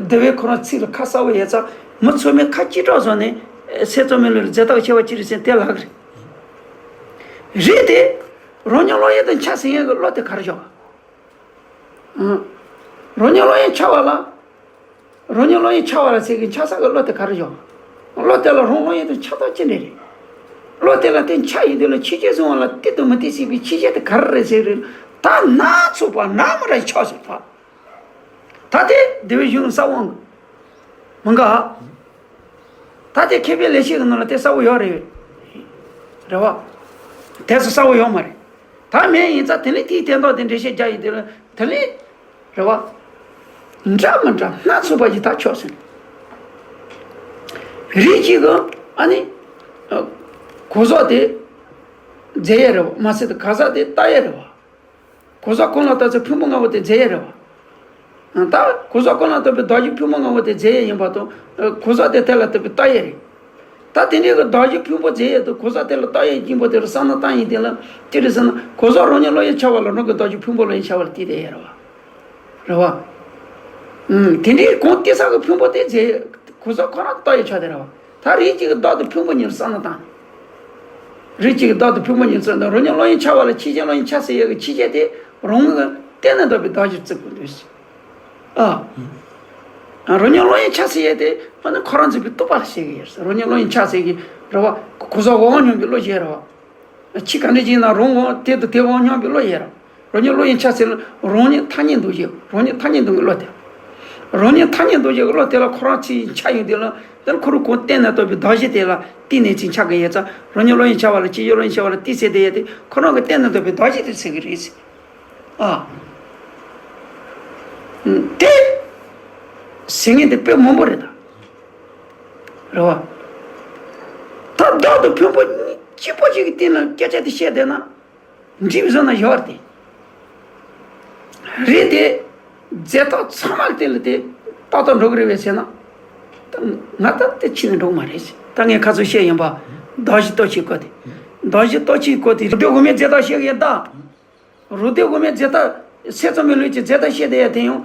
འདི་བའི་ཁོ་རང་ཚིག་ལ་ཁ་གསལ་བོ་ཡོད་ཙང་མི་ཚོ་མའི་ཁ་ལྕེ་སྒྲོག་བཟོ་ནས་སེམས་ཚོར་མེད་ལ་རྫས་རྟགས་ཆེ་བ་ཅི་རེད་ཟེར་དེ་ལབ་གི་རེད། རེད་དེ། རོ་སྙོམས་བློ་ཡིས་དེ་འཆར་ཟེར་མཁན་གྱི་བློ་དེ་ག་རེ་བཞག་ཨང་། རོ་སྙོམས་བློ་ཡིས་འཆར་བ་ལ། རོ་སྙོམས་བློ་ཡིས་འཆར་བ་ལ་ཟེར་གྱི་འཆར་ས་གི་བློ་དེ་ག་རེ་བཞག་བློ་དེ་ལ་རང་བློ་ཡིས་དེ་འཆར་སྟངས་ཅི་འདྲ་རེད། བློ་དེ་ལ་དེ་འཆར་ཡོང་དུས་ལ་ཆོས་ཅན་གཟུང་བ་ལ་བརྟེན་དང་མི་བརྟེན་ཟེར་བའི་ཆོས་ཅན་དེ་ག་རེ་རེད་ཟེར་རེད། ད་སྣ་ཚོགས་པ་སྣ་མི་འདྲ་ཆགས་ཟེར་ད། ད་དེ་འདི་བའི་གཞུང་ས་དབང་གི་མི་འགའ། ད་དེ་མཁས་པའི་ལེགས་བཤད་ཀྱི་ནང་ལ་དེ་གསལ་བོ་ཡོད་རེད། རེད་བ། དེ་ཚོ་གསལ་བོ་ཡོད་མ་རེད། ད་མེད་ཡིན་ཙང་དེ་ལས་དེའི་དོན་དག་དེ་འགྲེལ་བཤད་རྒྱག་ཡིན་དེ་ལ་དེ་ལས། རེད་བ། འདྲ་མི་འདྲ་སྣ་ཚོགས་པ་ཞིག་ད་ཆོག་ཟིན། རིགས་གཅིག་གི་ཨ་ནི། གོ་ཟག་དེ། རྫས་ཡོད་རེད་བ་མ་ཟད་དེ་ག་ཟག་དེ་རྟགས་ཡོད་རེད་བ། གོ་ས་གོང་ལ་ལྟ་ཚེ་ཕུང་པོ་ལྔ་པོ་དེ་རྫས་ཡོད་རེད་བ། ད་གོ་ས་གོང་ལ་ལྟ་བའི་གདགས་གཞི་ཕུང་པོ་ལྔ་པོ་དེ་རྫས་ཡོད་ཡིན་པ་དང་། གོ་ས་དེ་དེ་ལ་ལྟ་བའི་རྟགས་ཡོད་རེད། ད་དེ་འདྲའི་གི་གདགས་གཞི་ཕུང་པོ་རྫས་ཡོད་དང་གོ་ས་དེ་ལ་རྟགས་ཡོད་ཡིན་པ་དེ་ལ་བསམ་བློ་བཏང་ཡིན་དེ་ལ་ཅི་རེད་ཟེར་ན་གོ་ས་རང་ཉིད་བློ་ཡིས་འཆར་བ་ལ་རང་གི་གདགས་གཞི་ཕུང་པོ་བློ་ཡིས་འཆར་བ་ལ་བལྟས་ཏེ་ཡོད་རེད་བ། རེད་བ། ཨུམ། དེ་འདྲའི་གོང་དེ་ས་གི་ཕུང་པོ་དེ་རྫས་གོ་ས་ཁོ་རང་རྟགས་ཡོད་ཆགས་དེ་རེད་བ། ད་རིགས་གཅིག་གི་བདག་དང་ཕུང་པོ་གཉིས་ལ་བསམ་བློ་བཏང་། རིགས་གཅིག་གི་བདག་དང་ཕུང་པོ་གཉིས་ལ་བསམ་བློ་བཏང་རང་ཉིད་བློ་ཡིས་འཆར་བ་ལ་ཆོས་ཅན་བློ་ཡིས་འཆར་ཟེར་ཡས་ཀྱི་ཆོས་ཅན་དེ་རང་གི་གཏན་ནས་འདོད་པའི་གདགས་གཞིར་བརྩི་དགོས་འདུག་ཟེར། ཨ། རང་ཉིད་བློ་ཡིས་འཆར་ཟེར་ཡས་དེ་ཨ་ནི་ཁོ་རང་འཛིན་པའི་རྟོག་པ་ལ་བཤད་ཀྱི་ཡོད་ཟེར། རང་ཉིད་བློ་ཡིས་འཆར་ཟེར་གྱི་རེད་བ། གོ་ས་འོག་སྙོམས་པའི་བློ་ཞིག་རེད་བ། ཆོས་ག་འདྲ་ཅིག་ཡིན་ན་རང་ངོ་དེ་དང་དེ་འོག་སྙོམས་པའི་བློ་ཡིན་ར། རང་ཉིད་བློ་ཡིས་འཆར་ཟེར་ན་རང་ཉིད་ཐ་སྙད་འདོགས་བྱེད་རང་ཉིད་ཐ་སྙད་འདོགས་པའི་བློ་དེ། རང་ཉིད་ཐ་སྙད་འདོགས་བྱེད་ཀྱི་བློ་དེ་ལ་ཁོ་རང་ཆོས་ཅན་འཆར་ཡོང་དུས་ལ་དེ་ལ་ཁོ་རང་གོང་གཏན་ནས་འདོད་པའི་གདགས་གཞི་དེ་ལ་བརྟེན་ནས་ཅིག་འཆར་གྱི་ཡོད་ཙང་རང་ཉིད་བློ་ཡིས་འཆར་བ་ལ་ཆོས་ཅན་བློ་ཡིས་འཆར་བ་ལ་བརྟེན་ཟེར་དེ་ཡོད་དེ་ཁོ་རང་གི་གཏན་ནས་འདོད་པའི་གདགས་གཞི་དེ་ཟེར་གྱི་རེད་ཟེར། ཨ། དེ་ཟེར་མཁན་དེ་དཔེ་མང་པོ་རེད་ད། རེད་བ། ད་བདག་དང་ཕུང་པོ་གཉིས་གཅིག་པོ་གཅིག་གི་སྟེང་ལ་སྐད་ཆ་དེ་བཤད་བསྡད་ན་འགྲིག་བཟོ་ན་ཡོད་རེད་དེ། རེད་དེ། རྫས་རྟགས་ཚང་མ་གི་སྟེང་ལ་དེ་ཏག་ཏག་འགྲོ་གི་རེད་བས་ཟེར་ན། ད་ང་ད་དེ་ཕྱི་ནས་འགྲོ་གི་མ་རེད་ཟེར། ད་ངས་ཁ་ཚུར་བཤད་ཡིན་པ། གདགས་གཞི་ལྟོ་ཆོས་སྐོར་དེ། གདགས་གཞི་ལྟོ་ཆོས་སྐོར་དེ་རུ་སྡེ་དབུ་མའི་རྫས་རྟགས་བཤད་གི་ཡིན་ད། རུ་སྡེ་དབུ་མའི་རྫས་རྟགས་སེམས་ཙམ་པའི་ལུགས་ཀྱི་རྫས་རྟགས་བཤད་བསྡད་ཡ་དེ་ཡང་།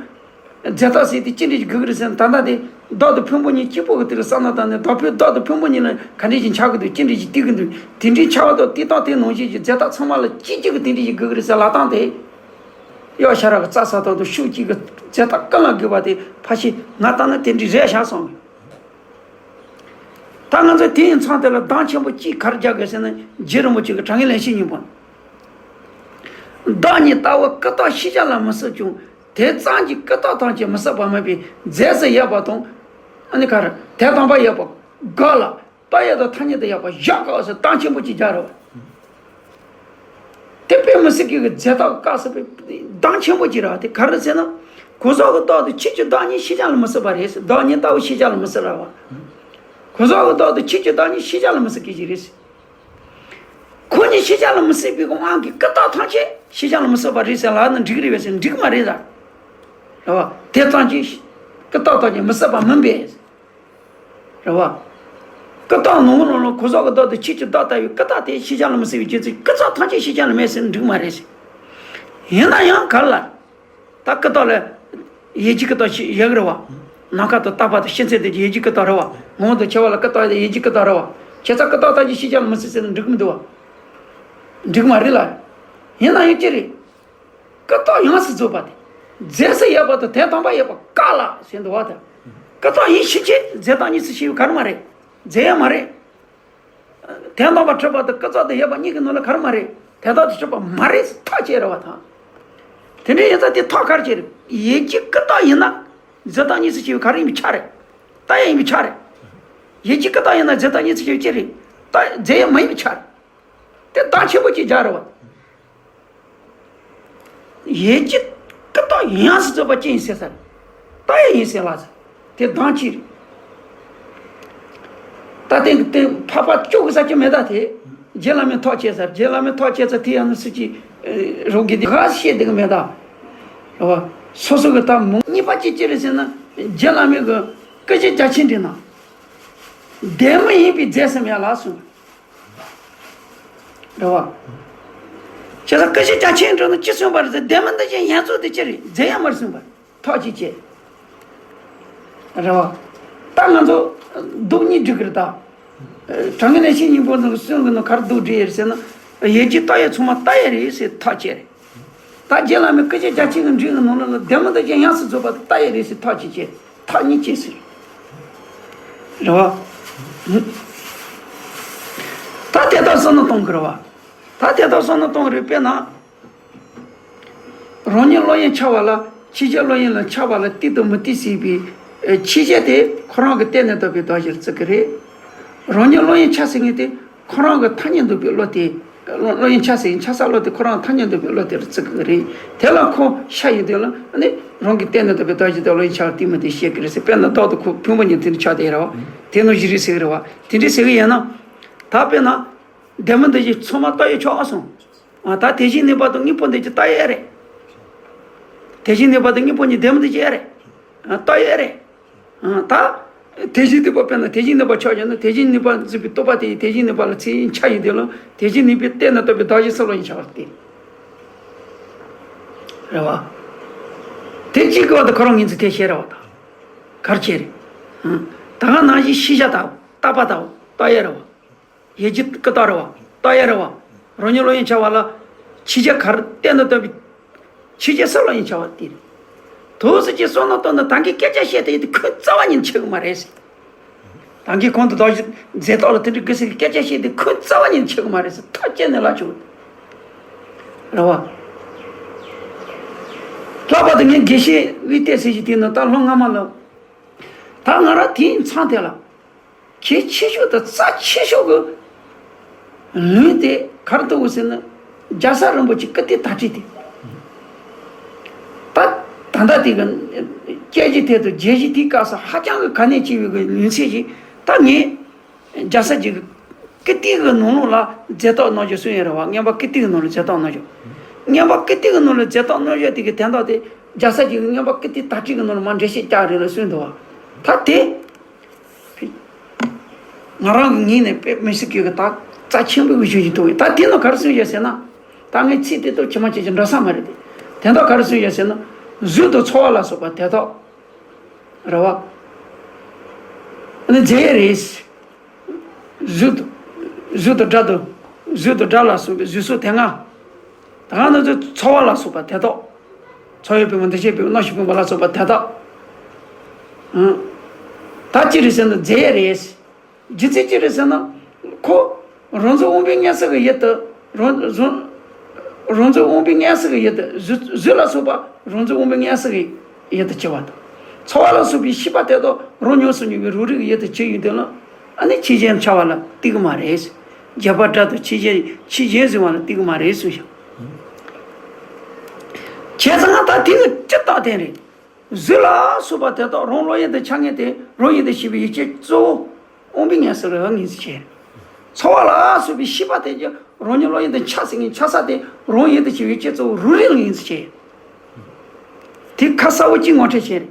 རྫས་རྟགས་ཟེར་དེ་ཅི་འདྲ་ཞིག་དགོས་ཀྱི་རེད་ཟེར་ན་ད་ལྟ་དེ་བདག་དང་ཕུང་པོ་གཉིས་གཅིག་པོ་གི་དེ་ལ་བསམ་བློ་བཏང་ནས་བདག་ཕུང་བདག་དང་ཕུང་པོ་གཉིས་ལ་ག་འདྲ་ཞིག་འཆར་གི་འདུག་ཅི་འདྲ་ཞིག་བལྟས་ཀྱི་འདུག་དེ་འདྲའི་འཆར་བ་དང་དེ་དང་དེ་ནང་བཞིན་གྱི་རྫས་རྟགས་ཚང་མ་ལ་གཅིག་གཅིག་གི་དེ་འདྲ་ཞིག་དགོས་ཀྱི་རེད་ཟེར་ལབ་སྟངས་དེ། གཡོ་ཤ་ར་གི་རྩ་ས་དང་དུ་ཤུགས་གཅིག་གི་རྫས་རྟགས་ཀུན་ལ་དགོས་པ་དེ་ཕ་ཤི་ང་ལྟ་ན་དེ་འདྲ་རེད་ཤག་བསམ་གི། ད་ང་ཚོས་དེ་ཡི་མཚམས་དེ་ལ་གདངས་ཆེན་པོ་གཅིག་ག་རེ་རྒྱག་དགོས་ཟེར་ན་རྗེ་རིན་པོ་ཆེ་གི་དྲང་ངེས་ལན་བཤད་སྙིང་པོ། བདག་ཉིད་ལྟ་བ་ཀུན་བརྟགས་ཤེས་བྱ་ལ་མི་སྲིད་ཀྱང་ དེ་ཙམ་གྱིས་ཀུན་བརྟགས་ཐམས་ཅད་མི་སྲིད་པ་མིན་པས་རྫས་སུ་ཡོད་པ་དང་། ཨ་ནི་ག་རེ། དོན་དམ་པར་ཡོད་པ་འགགས་ལ། རྟགས་ཡོད་དང་ཐ་སྙད་དུ་ཡོད་པ་བཞག་དཀའ་བ་ཟེར་གཏམ་ཆེན་པོ་གཅིག་རྒྱག་རེད་བ། དེ་དཔེ་མི་སྲིད་ཀྱི་རྫས་བརྟག་དཀའ་ཟེར་བའི་གཏམ་ཆེན་པོ་གཅིག་རེད་བ། དེ་ག་རེ་ཟེར་ན། གོ་ས་གི་བདག་དང་ཆོས་ཀྱི་བདག་གཉིས་ཤེས་བྱ་ལ་མི་སྲིད་པ་རེད་ཟེར། བདག་གཉིས་ལྟ་བུ་ཤེས་བྱ་ལ་མི་སྲིད་རེད་བ། གོ་ས་གི་བདག་དང་ཆོས་ཀྱི་བདག་གཉིས་ཤེས་བྱ་ལ་མི་སྲིད་ཀྱི་ཞིག་རེད་ཟེར། ཁོ་གཉིས་ཤེས་བྱ་ལ་མི་སྲིད་པའི་དབང་གིས་ཀུན་བརྟགས་ཐམས་ཅད་ཤེས་བྱ་ལ་མི་སྲིད་པ་རེད་ཟེར་ལབ་ན་འགྲིག་རེད་པས་ཟེར། འགྲིག་མ་རེད་ད། རེད་བ། དེ་ཙམ་གྱིས་ཀུན་བརྟགས་ཐམས་ཅད་མི་སྲིད་པ་མིན་པས། རེད་བ། ཀུན་བརྟགས་ནང་ལོགས་ལ་གོ་ས་གི་བདག་དང་ཆོས་ཀྱི་བདག་ལྟ་བུའི་ཀུན་བརྟགས་དེ་ཤེས་བྱ་ལ་མི་སྲིད་པའི་རྒྱུ་མཚན་ཀུན་བརྟགས་ཐམས་ཅད་ཤེས་བྱ་ལ་མེད་ཟེར་ན་འགྲིག་མ་རེད་ཟེར། ཡིན་ན་ཡང་ག་རེ་ལ། ད་ཀུན་བརྟགས་ལ། ཡིད་ཀྱི་ཀུན་བརྟགས་ཤིག་ཡོད་ཀྱི་རེད་བ། ནམ་མཁའ་དང་རྟག་པ་དང་ཤེས་ཚད་དེ་ཡིད་ཀྱི་ཀུན་བརྟགས་རེད་བ། ངོ་བོ་དང་ཁྱད་པར་ལ་ཀུན་བརྟགས་དེ་ཡིད་ཀྱི་ཀུན་བརྟགས་རེད་བ། བྱས་ཙང་ཀུན་བརྟགས་ཐམས་ཅད་ཤེས་བྱ་ལ་མི་སྲིད་ཟེར་ན་འགྲིག་གི་མི་འདུག་བ། འགྲིག་མ་རེད་ལ། ཡིན་ན་ཡང་ཅི་རེད། ཀུན་བརྟགས་ཡོངས་སུ་རྫོགས་པ་དེ། རྫས་སུ་ཡོད་པ་དང་དོན་དམ་པར་ཡོད་པ་འགགས་ལ་ཟེར་འདུག་བ་དང་། ཀུན་བརྟགས་ཡིན་ཕྱིན་ཆད་རྫས་བརྟགས་གཉིས་སུ་ཕྱེ་བའི་ག་རེ་མ་རེད། རྫས་ཡང་མ་རེད། དོན་དམ་པར་གྲུབ་པ་དང་ཀུན་རྫོབ་ཏུ་ཡོད་པ་གཉིས་ཀྱི་ནང་ལ་ག་རེ་མ་རེད། དོན་དམ་དུ་གྲུབ་པ་མ་རེད་ཟེར་ཐག་བཅད་རེད་བ་དང་། དེ་འདྲ་ཡིན་ཙང་དེ་ཐག་ག་རེ་བཅད་རེད། ཡིད་ཀྱི་ཀུན་བརྟགས་ཡིན་ན། རྫས་བརྟགས་གཉིས་སུ་ཕྱེ་བའི་ག་རེ་ཡིན་པའི་ཆ་རེད། རྟགས་ཡང་ཡིན་པའི་ཆ་རེད། ཡིད་ཀྱི་ཀུན་བརྟགས་ཡིན་ན་རྫས་བརྟགས་གཉིས་སུ་ཕྱེ་བའི་ཅི་རེད། རྟགས་རྫས་ཡང་མ་ཡིན་པའི་ཆ་རེད། དེ་གཏམ་ཆེན་པོ་གཅིག་རྒྱག་རེད་བ། ཡིད་ཀྱི་ཀུན་བརྟགས་ཡོངས་སུ་རྫོགས་པ་ཅི་ཡིན་ཟེར་ས་རེད། རྟགས་ཡང་ཡིན་ཟེར་ལ་ཟེར། དེ་གདངས་ཅི་རེད། ད་དེ་དེ་འཕགས་པ་བཅུ་གི་ས་ཆ་མེད་ད་དེ། རྗེ་བླ་མས་ཐག་བཅད་ཚར། རྗེ་བླ་མས་ཐག་བཅད་ཚར་དེ་ཡང་ན་སུ་གཅིག་རོགས་གི་དེ་ག་བཤད་དེ་གི་མེད་ད། རེད་བ། སོ་སོ་གི་ད་མོ་གཉིས་པ་གཅིག་ཅི་རེད་ཟེར་ན། རྗེ་བླ་མའི་གི་སྐུ་བཞི་རྒྱ་ཆེན་འདི་ན། བདེན་མི་ཡིན་པའི་རྫས་སམ་ཡ་ལ་གསུངས། རེད་བ། བྱས་ཙང་སྐུ་བཞི་རྒྱ་ཆེན་འགྲོ་ན་ཅི་གསུངས་པ་རེད་ཟེར། བདེན་མི་འདི་ཅན་ཡན་ཚོགས་དེ་ཅི་རེད། རྫས་ཡང་མ་རེད་གསུངས་པ། ཐག་གཅིག་བཅད། རེད་བ། ད་ང་ཚོ་མདོ་གཉིས་སྒྲིག་གི་རེད་ད། དྲང་ངེས་ནས་ཤེས་སྙིང་པོ་ཚང་གི་གསུང་གི་ནང་ག་རེ་མདོ་སྒྲིག་ཡོད་རེད་ཟེར་ན། ཡིད་ཀྱི་རྟགས་ཡོད་ཚང་མ་རྟགས་ཡོད་རེད་ཟེར་ཐག་བཅད་རེད། ད་རྗེ་བླ་མའི་སྐུ་བཞི་རྒྱ་ཆེན་གྱི་འགྲེལ་གྱི་ནང་ལོགས་ལ་བདེན་མི་འདི་ཅན་ཡོངས་སུ་རྫོགས་པ་དེ་རྟགས་ཡོད་རེད་ཟེར་ཐག་གཅིག་བཅད། ཐག་གཉིས་བཅད་ཟེར། རེད་བ། ད་དེ་ལྟར་བསམ་བློ་གཏོང་གི་རེད་བ། ད་དེ་ལྟར་བསམ་བློ་གཏོང་གི་རེད། དཔེར་ན། རང་ཉིད་བློ་ཡིས་འཆར་བ་ལ་ཕྱི་རྒྱལ་བློ་ཡིས་ལ་འཆར་བ་ལ་གཏིག་དང་མི་གཏིག་ཟེར་བའི་ཕྱི་རྒྱལ་དེ་ཁོ་རང་གི་གཏན་ནས་དག་པའི་གདགས་གཞིར་བརྩི་གི་རེད། རང་ཉིད་བློ་ཡིས་འཆར་ཟེར་མཁན་དེ་ཁོ་རང་གི་ཐ་སྙད་འདོགས་པའི་བློ་དེ། བློ་ཡིས་འཆར་ཟེར་འཆར་ས་བློ་དེ་ཁོ་རང་ཐ་སྙད་འདོགས་པའི་བློ་དེར་བརྩི་གི་རེད། དེ་ལ་ཁོ་ཤ་ཡི་དོན་ལ་ནི་རང་གི་གཏན་ནས་དག་པའི་གདགས་གཞི་དེ་བློ་ཡིས་འཆར་བ་གཏིག་མི་གཏིག་བཤད་གི་རེད་ཟེར། དཔེར་ན་བདག་ཏུ་ཁོ་ཕུང་པོ་ཉིད་དེ་ནི་ཆགས་བསྡད་རེད་བ། དེ་ནང་བཞིན་རེད་ཟེར་གི་རེད་བ། དེ་འདྲས་ཟེར་གི་ཡིན་ན། ད་དཔེར་ན། བདེན་མི་འདི་བཞིན་ཚང་མ་རྟགས་ཡོད་ཆགས་སོང་། ཨ། ད་དེ་བཞིན་གནས་པ་དང་དངོས་པོ་འདི་ཅི་རྟགས་ཡོད་རེད། དེ་བཞིན་གནས་པ་དང་དངོས་པོ་གཉིས་བདེན་མི་འདི་ཅི་ཡོད་རེད། ཨ། རྟགས་ཡོད་རེད། ཨ། ད་དེ་བཞིན་གནས་པ་དཔེར་ན་དེ་བཞིན་གནས་པ་ཆགས་ཀྱང་ན་དེ་བཞིན་གནས་པ་འཛིན་པའི་རྟོག་པ་དེ་ཡིས་དེ་བཞིན་གནས་པ་ལ་ཚེ་ཡིན་ཆ་ཡིན་དེ་ལ་དེ་བཞིན་གནས་པའི་གཏན་ལ་དག་པའི་གདགས་གཞི་སུ་བློ་ཡིས་འཆར་བ་སྟེ། རེད་བ། དེ་གཅིག་གི་བར་དུ་ཁོ་རང་ངོས་འཛིན་དེ་བྱེད་རེད་བ་ད། གར་བྱེད་རེད། ཨ། ད་ག་ནང་བཞིན་ཤེས་བྱ་དང་རྟག་པ་དང་རྟགས་ཡོད་རེད་བ། ཡིད་ཀྱི་ཀུན་བརྟགས་རེད་བ། རྟགས་ཡོད་རེད་བ། རང་ཉིད་བློ་ཡིས་འཆར་བ་ལ། ཕྱི་རྒྱལ་གར་གཏན་དུ་བཏབ་པའི། ཕྱི་རྒྱལ་སུ་བློ་ཡིས་འཆར་བ་དེ་རེད། དུས་སུ་ཅིག་བསམ་བློ་བཏང་ན་ད་གིན་སྐད་ཆ་བཤད་དེ་ཡིན་དུས་ཁོའི་རྩ་བ་ཉིད་ཆེ་གི་མ་རེད་ཟེར། ད་གིན་གོང་དུ་བདག་གཞི་རྫས་རྟགས་ལ་དེ་འདྲའི་དགེ་སེང་གི་སྐད་ཆ་བཤད་དེ་ཁོའི་རྩ་བ་ཉིད་ཆེ་གི་མ་རེད་ཟེར་ཐག་བཅད་ནས་ལབ་བྱུང་། རེད་བ། ལྷག་པར་དུ་ངས་དགེ་བཤེས་དབུས་བསྟན་ཟེར་གྱི་དེ་ནི་ད་ལོ་སྔ་མ་ལ། ད་ང་རང་དེའི་མཚམས་དེ་ལ། གལ་ཆེ་ཤོས་དང་རྩ་ཆེ་ཤོས་ཀྱི་ལུང་དེ་ག་རེ་འདུག་ཟེར་ན། རྒྱལ་ཚབ་རིན་པོ་ཆེ་ཀིརྟིའི་དར་ཁྲིད་དེ། ད་ད་ལྟ་དེ་གི་སྐད་ཆ་དེ་དང་རྒྱལ་སྤྱི་དེ་ག་ས་ཧ་ཅང་གི་གལ་གནད་ཆེ་བའི་གི་ལུང་ཚན་ཞིག་ད་ངས་རྒྱལ་ཚབ་ཀྱི་ཀིརྟིའི་གི་ནང་ལོགས་ལ་རྫས་རྟགས་རྣམ་འཇོག་གསུངས་ཡོད་རེད་བ། མངོན་པ་ཀིརྟིའི་གི་ནང་ལ་རྫས་རྟགས་རྣམ་འཇོག་མངོན་པ་ཀིརྟིའི་གི་ནང་ལ་རྫས་རྟགས་རྣམ་འཇོག་དེ་གི་དོན་དག་དེ་རྒྱལ་ཚབ་ཀྱི་མངོན་པ་ཀིརྟིའི་དར་ཁྲིད་གི་ནང་ལ་མར་འགྲེལ་བཤད་རྒྱག་རེད་ལ་གསུངས་འདུག་བ། ད་དེ། ང་རང་གི་ངོས་ནས་དཔེ་མི་སྲིད་ཀྱི་ད་རྩ་ཆེན་པོའི་གཞུང་ཞིག་མཐོང་བས། ད་དེ་ནང་ག་རེ་གསུངས་ཡོད་ཟེར་ན། ད་ངས་ཚིག་དེ་ཏོག་ཇི་མ་ཇི་བཞིན་འགྲོ་ས་མ་རེད་དེ། དེ་དག་ག་རེ་གསུངས་ཡོད་ཟེར་ན། གཟུགས་དང་ཚོར་བ་ལ་སོགས་པ་དེ་དག་རེད་བ། ཨ་ནི་རྫས་རེད། གཟུགས་དང་། གཟུགས་དང་སྒྲ་དང་། གཟུགས་དང་སྒྲ་ལ་སོགས་པའི་གཟུགས་སོགས་དེ་ལྔ། ད་ག་ནང་བཞིན་ཚོར་བ་ལ་སོགས་པ་དེ་དག་ཚོར་བས་བུམ་པ། འདུ་ཤེས་པས་རྣམ་ཤེས་བུམ་པ་ལ་སོགས་པ་དེ་དག་ཨང་། ད་ཅི་རེད་ཟེར་ན་རྫས་རེད། རྒྱུ་མཚན་ཅི་རེད་ཟེར་ན། ཁོ་རང་གཟུགས་དབང་པོའི་མངོན་སུམ་གྱི་ཡུལ་དུ་རང་གཟུགས། རང་རྫུ་དབང་པོའི་མངོན་གསལ་གྱི་ཡུལ་དུ་གཟུགས་གཟུགས་ལ་སོགས་པ་རང་རྫུ་དབང་པོའི་མངོན་གསལ་གྱི་ཡུལ་དུ་གྱུར་པ་དང་། ཚོར་བ་ལ་སོགས་པའི་ཤེས་པ་དེ་དག་རང་ཉམས་སུ་མྱོང་བའི་རང་རིག་གི་ཡུལ་དུ་གྱུར་ཡོང་དུས་ལ། ཨ་ནི་ཆོས་ཅན་འཆར་བ་ལ་ལྟོས་ཀྱི་མ་རེད། རྗེས་དཔག་སྒྲ་དང་ཆོས་ཅན་ཆོས་ཅན་གཟུང་བ་ལ་ལྟོས་ཀྱི་མ་རེད་གསུངས་ཤིང་། བྱས་ཙང་ད་དེ་གི་སྤྱིར་བཏང་དེ་རེད། གཟུགས་ལ་སོགས་པ་དེ་དག་རང་བློ་ཡུལ་དུ་འཆར་མཁན་དེ་རང་ཡུལ་དུ་ཤེས་པའི་ཡུལ་ཅན་གཙོ་བོ་དབང་པོའི་མངོན་གསལ་རང་ངོས་སུ་བྱས། ཚོར་བ་ལ་སོགས་པའི་ཤེས་པ་དེ་ཀྱང་རང་ཉིད་བློ་ཡུལ་དུ་འཆར་སྲིད་མཁན་འཆར་ས་དེ་རང་ཡུལ་དུ་ཤེས་པའི་ཡུལ་ཅན་གཙོ་བོ་རང་རིག་ལ་ངོས་སུ་བྱས། དེ་ཁ་གསལ་པོ་གཅིག་ངོ་སྤྲོད་བྱས་རེད།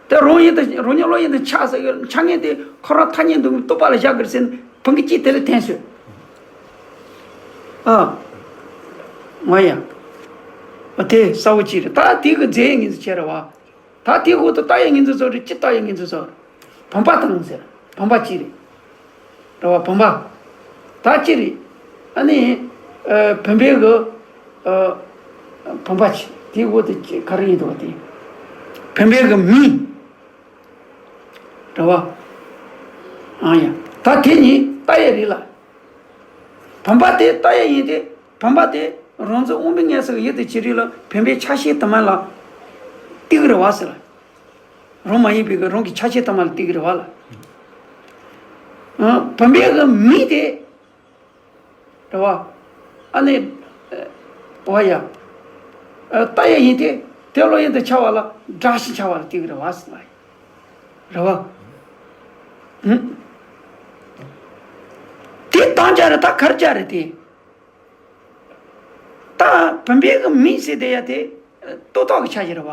དེ་རང་ཡུལ་དུ་རང་ཉིད་བློ་ཡུལ་དུ་འཆར་ས་འཆར་མཁན་དེ་ཁོ་རང་ཐ་སྙད་འདུག་རྟོག་པ་ལ་བཞག་དགོས་ཟེར་ན་བུ་གུ་གཅིག་དེ་ལ་འཐེན་སོང་། ཨ། ང་ཡ། ཨ་དེ་གསལ་པོ་གཅིག་རེད། ད་དེ་གི་རྫས་ངོས་སུ་བྱས་རེད་བ། ད་དེའི་འོག་ཏུ་རྟགས་ཡང་ངོས་འཛིན་ཚོགས་རེད། སྤྱི་རྟགས་ཡང་ངོས་འཛིན་ཚོགས་རེད། བུམ་པ་དང་ཟེར། བུམ་པ་གཅིག་རེད། རེད་བ། བུམ་པ། ད་གཅིག་རེད། ཨ་ནི། ཨ། བུམ་པའི་གི། ཨ། བུམ་པ་གཅིག་དེའི་འོག་ཏུ་གཅིག་ག་རེ་ཡིན་འདུག་བ་དེ། བུམ་པའི་གི་མིང་། རེད་བ། ཨ་ཡ། ད་དེ་གཉིས་རྟགས་ཡང་རེད་ལ། བུམ་པ་དེ་རྟགས་ཡང་ཡིན་ཏེ། བུམ་པ་དེ་རང་རྫུ་དབང་པོའི་མངོན་གསལ་གྱི་ཡུལ་དུ་གྱུར་རིགས་ལ་བུམ་པའི་ཆ་ཤས་དུ་མ་ལ་ལྟོས་ཀྱི་རེད་བ་ཟེར་ལ། རང་མ་ཡིན་པའི་གི་རང་གི་ཆ་ཤས་དུ་མ་ལ་ལྟོས་ཀྱི་རེད་བ་ལ། ཨ། བུམ་པའི་གི་མིང་དེ། རེད་བ། ཨ་ནི། ཨ། བ་ཡ། ཨ། རྟགས་ཡང་ཡིན་ཏེ། དེ་བློ་ཡུལ་དུ་འཆར་བ་ལ་སྒྲ་ཞིག་འཆར་བ་ལ་ལྟོས་ཀྱི་རེད་བ་ཟེར་ལ། རེད་བ། ཨུ། དེ་བཏང་རྒྱུ་རེད། ད་ག་རེ་རྒྱུ་རེད་དེ། ད་བུམ་པའི་གི་མིང་ཟེར་དེ་ཡ་དེ་ལྟོ་ལྡོག་གི་ཆ་ཞིག་རེད་བ།